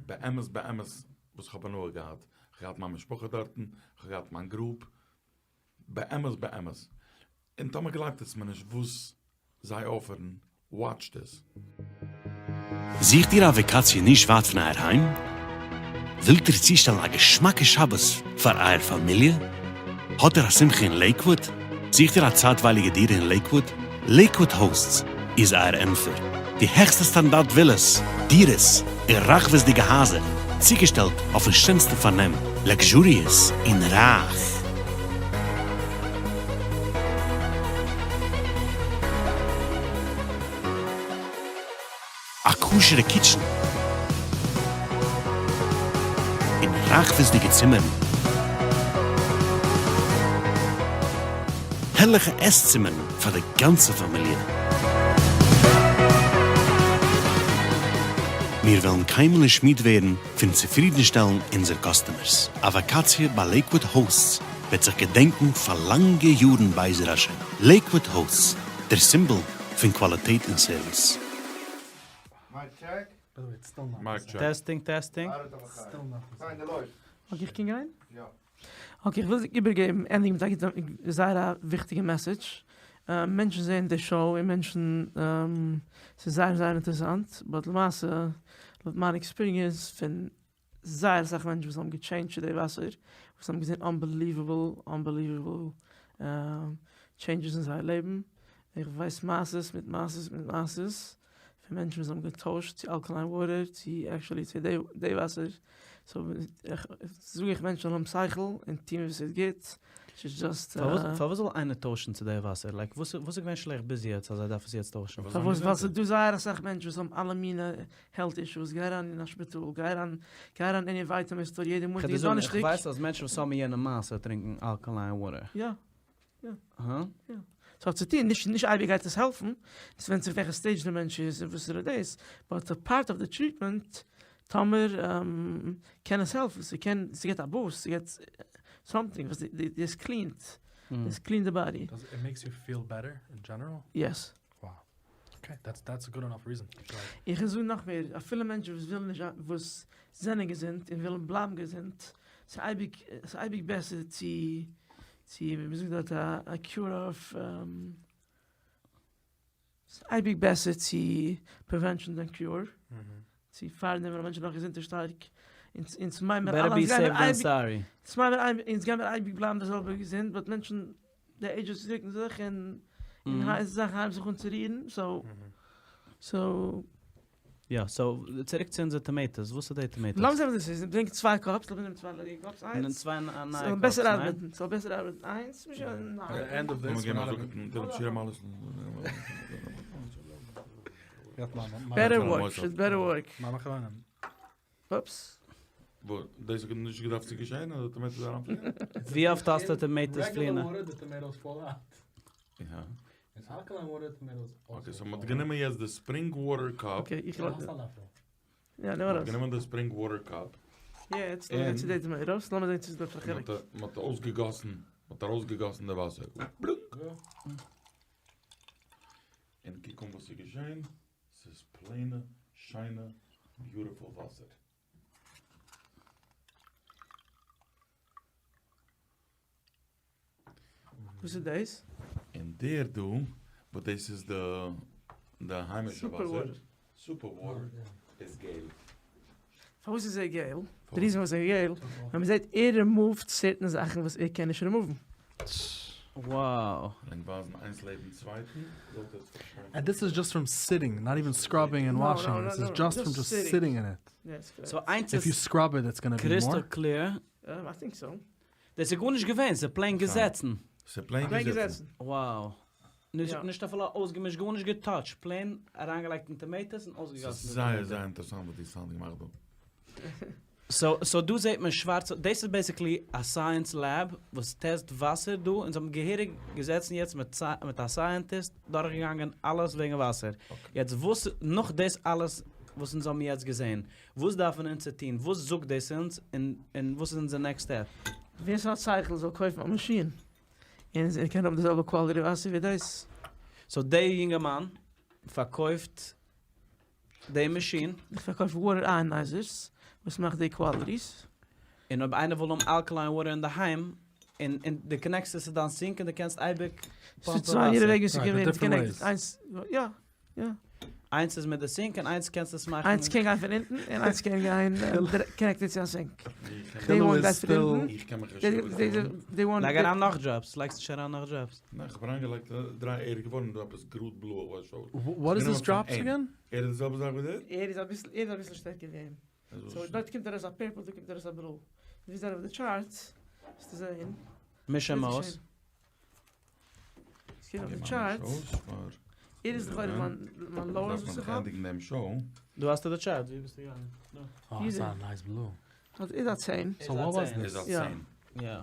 באמת, באמת, וואס איך האב הנאה געהאט. איך האב געהאט מיין משפחה דארטן, איך האב געהאט מיין group. באמת, באמת. און טאמער גלייבט עס מיר נישט, וואס זיי offer ן, watch this. זוכט איר א וואקאציע נישט ווייט פון אייער היים? ווילט איר צושטעלן א געשמאקע שבת פאר אייער פאמיליע? האט איר א שמחה אין Lakewood? זוכט איר א צייטווייליגע דירה אין Lakewood? Lakewood Hosts איז אייער ענטפער. די העכסטע סטאנדארט ווילעס, דירות און רחבות'דיגע הייזער, צוגעשטעלט אויפן שענסטן פארנעם, luxurious און רייך. א כשר'ע kitchen און רחבות'דיגע צימערן, הערליכע עס-צימערן פאר די גאנצע פאמיליע. מיר וועלן קיינמאל נישט מיד ווערן פון צופרידנשטעלן אונזער customers. א וואקאציע ביי Lakewood Hosts וועט זיך געדענקן פאר לאנגע יארן בעזר השם. Lakewood Hosts, דער סימבאל פון קוואליטעט און service. Mic check. By the way, it's still not Mic the same. check. Testing, testing. Still not the same. פיין, לויף. Okay, איך קען גיין? יא. Okay, איך וויל זיך איבערגעבן, ענדיגן מיט א זייער א וויכטיגע message. מענטשן זעען די show און מענטשן, ס'איז זייער, זייער אינטערעסאנט, but למעשה, לויט מיין experience פון זייער אסאך מענטשן וואס האבן גע change ט צו די וואסער, וואס האבן געזען unbelievable, unbelievable, changes אין זייער לעבן. איך ווייס מעשות מיט מעשות מיט מעשות פון מענטשן וואס האבן געטוישט צו alkaline water, צו actually צו די וואסער. So, איך, זאג איך מענטשן האבן שכל און טון וואס איז גוט. ס'איז just, פארוואס זאל איינער טוישן צו די וואסער? Like, וואס איז געווען שלעכט ביז יעצט, אז ער דארף עס יעצט טוישן? וואס פארוואס? זאלן ווייל זיי ס'איז דא זייער אסאך מענטשן וואס האבן אלע מיני health issues. גיי אריין אין א שפיטאל, גיי אריין אין א vitamin store, יעדע איך מאנטאג וועל דיר און זאגן, איך דאנערשטאג. ווייס אז מענטשן וואס האבן יענע מעשה טרינקען alkaline water. יא. הא? יא. ס'האט צו טון, נישט אייביג גייט עס העלפן, עס ווענדט זיך וועלכע stage דער מענטש איז און וואס ער איז, but a part of the treatment, טאמער קען עס העלפן, ס'קען, ס'געט א boost, ס'געט something וואס דאס clean ט, דאס clean ט די body. Does it makes you feel better in general? Yes. Wow. Okay, that's a good enough reason. איך זאג נאך מער, אפילו מענטשן וואס ווילן נישט, וואס זענען געזונט און ווילן בלייבן געזונט, ס'איז אייביג בעסער צו, ווי מ'זאגט דארט, א cure of, ס'איז אייביג בעסער צו prevention than cure. צו פארדעם ווען א מענטש איז נאך געזונט און שטארק, אונז מיינען מיר Better אלע, be אונז גייען safe מיר than אייביג sorry. אונז מיינען מיר אייביג, אונז גייען מיר אייביג בלייבן די זעלבע געזונט, but מענטשן, די ages רוקן זיך און זאכן הייבן זיך אן צו רירן, so, so. יא, so, צוריק צו אונזערע tomatoes, וואס איז די tomatoes? לאמיר זען וואס דאס איז, ברענג צוויי cups, לאמיר נעמען צוויי ליידיגע cups, איינס. און צוויי נייע ס'זאל cups, בעסער ניין? ארבעטן, ס'זאל בעסער ארבעטן, איינס, ניין. At the end of this, לאמיר געבן א we're not זאג, having דעם שיעור מאלעס. Ja, mama, mama. Better Mama, work, mama. should better work. Mama, gewoon. Oops. וואו, דאס האט נישט געדארפט צו געשען, אז די tomatoes אריינפליען? ווי אפט האסטו tomatoes Regular פליען? water, the tomatoes fall out. יא. In alkaline water, tomatoes also Okay, so fall מ'האט out. גענומען יעצט די spring water cup. Okay, איך Ja, לאז האסט א לעפל. יא, נעם ארויס. גענומען די spring water cup. יעצט לאמיר גיין צו די tomatoes, לאמיר זען צו ס'איז דא א חילוק. מ'האט אויסגעגאסן, מ'האט ארויסגעגאסן די וואסער. בלונק! און קוק אן וואס איז געשען, ס'איז plain ע, שיינע, beautiful וואסער. וואס איז דאס? און דער דא, וואס דאס איז די די היימישע וואסער, super water, איז געל. פארוואס איז ער געל? די reason פארוואס ער איז געל, ווען מען זעט ער רימאווד certain זאכן וואס ער קען נישט רימאוון. Wow. און ווייזן איינס לעבן צווייטן, זאלט עטס פארשטיין. And this is just from sitting, not even scrubbing and washing, this is just from just sitting in it. So איינס איז scrub it it's gonna be more. Crystal clear. I think so. דאס איז גארנישט געווען, ס'איז plain געזעצן. ס'איז plain געזעצן. Wow. נישט אפילו אויסגעמישט, גארנישט געטאטשט, plain אריינגעלייגט אין tomatoes און אויסגעגאסן. ס'איז זייער זייער אינטערעסאנט וואס די סאונד געמאכט דא. So דא זעט מען שווארצע, דאס איז basically א science lab וואס test וואסער דא, און זיי האבן געהעריג געזעצן יעצט מיט א scientist דורכגעגאנגען אלעס וועגן וואסער. יעצט וואס נאך דאס אלעס וואס אונז האבן יעצט געזען, וואס דארפן אונז צו טון? וואס זאגט דאס אונז? און וואס איז אונזער next step? ווער ס'האט שכל זאל קויפן א מאשין און ער קען האבן די זעלבע quality וואסער ווי דאס. So דער יונגערמאן פארקויפט די מאשין. איך פארקויף water ionizers וואס מאכט די qualities. און אויב איינער וויל האבן alkaline water אינדערהיים, און דו connect סט עס צו דיין sink און דו קענסט אייביג פאמפען וואסער. ס'איז צוויי וועגן צו connect ן, איינס יא יא. איינס איז מיט די sink און איינס קענסטו עס מאכן. איינס קען גיין פון אונטן און איינס קען גיין connected צו א sink. די one גייט פון אונטן. איך קען מיך נישט די one. לייג אריין נאך drops, לייגסט נישט אריין נאך drops? ניין איך האב אריינגעלייגט דריי ער איז געווארן דא עפעס גראד בלוי איך ווייס נישט. What is this drops again? ער איז די זעלבע זאך ווי דער? ער איז אביסל ער איז אביסל שטערקער ווי אים. So דארט קומט ארויס א purple דא קומט ארויס א blue. ווי זענען אויף די chart וועסטו זעהן. מיש אים אויס. ס'קומט אויף די chart. ער איז לכאורה מיין מיין lowest וואס איך האב. דא האסטו די chart, ווי ביסטו געגאנגען? דא. אה, ס'איז א nice blue. איז א 10. So what was this? איז א 10. יא.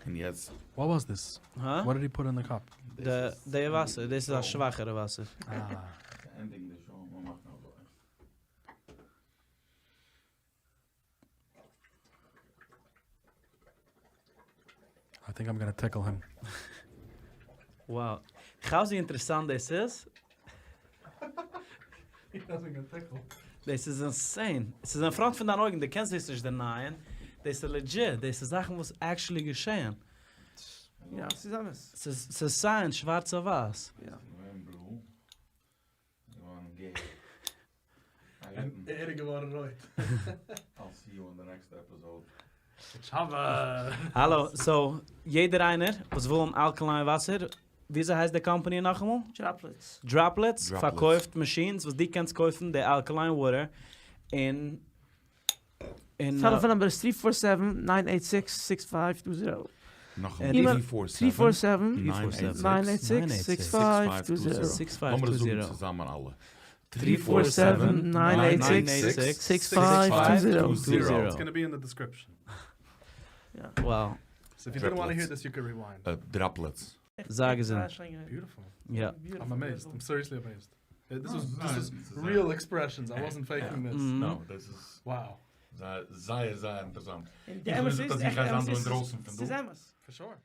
און יעצט? What was this? הא? What did he put in the cup? די די וואסער, דאס איז א שוואכערע וואסער. אה. ענדיגן די show, מ'מאכט אזוי. I think I'm gonna tickle him. Wow. כאפסט ווי אינטערעסאנט דאס איז? דאס איז insane. עס איז אין front פון דיין אויגן, דו קענסט דאס נישט deny ען. דאס איז legit, דאס איז זאכן וואס actually געשען. יא, ס'איז אמת. ס'איז science שווארץ אויף ווייס. יא. ער איז געווארן רויט. האלא, so יעדער איינער וואס וויל האבן alkaline וואסער, וויאזוי הייסט די קאמפאני נאכאמאל? Droplets. Droplets פארקויפט machines וואס דו קענסט קויפן די alkaline water און און Telephone number איז three four seven nine eight six six five two zero. נאכאמאל, three four seven nine eight six six five two zero. Six five two zero. לאמיר זאגן צוזאמען אלע. Three four seven nine eight six six five two zero. It's gonna be in the description. Wow. So if you didn't want to hear this you can rewind. Droplets. זיי געזונט. Beautiful. יא. I'm amazed. I'm seriously amazed. This was this was real expressions. I wasn't faking this. No, this is Wow. זייער זייער אינטערעסאנט. און די אמת איז, איך גיי זיין דא אינדרויסן פון דא. ס'איז אמת. For sure.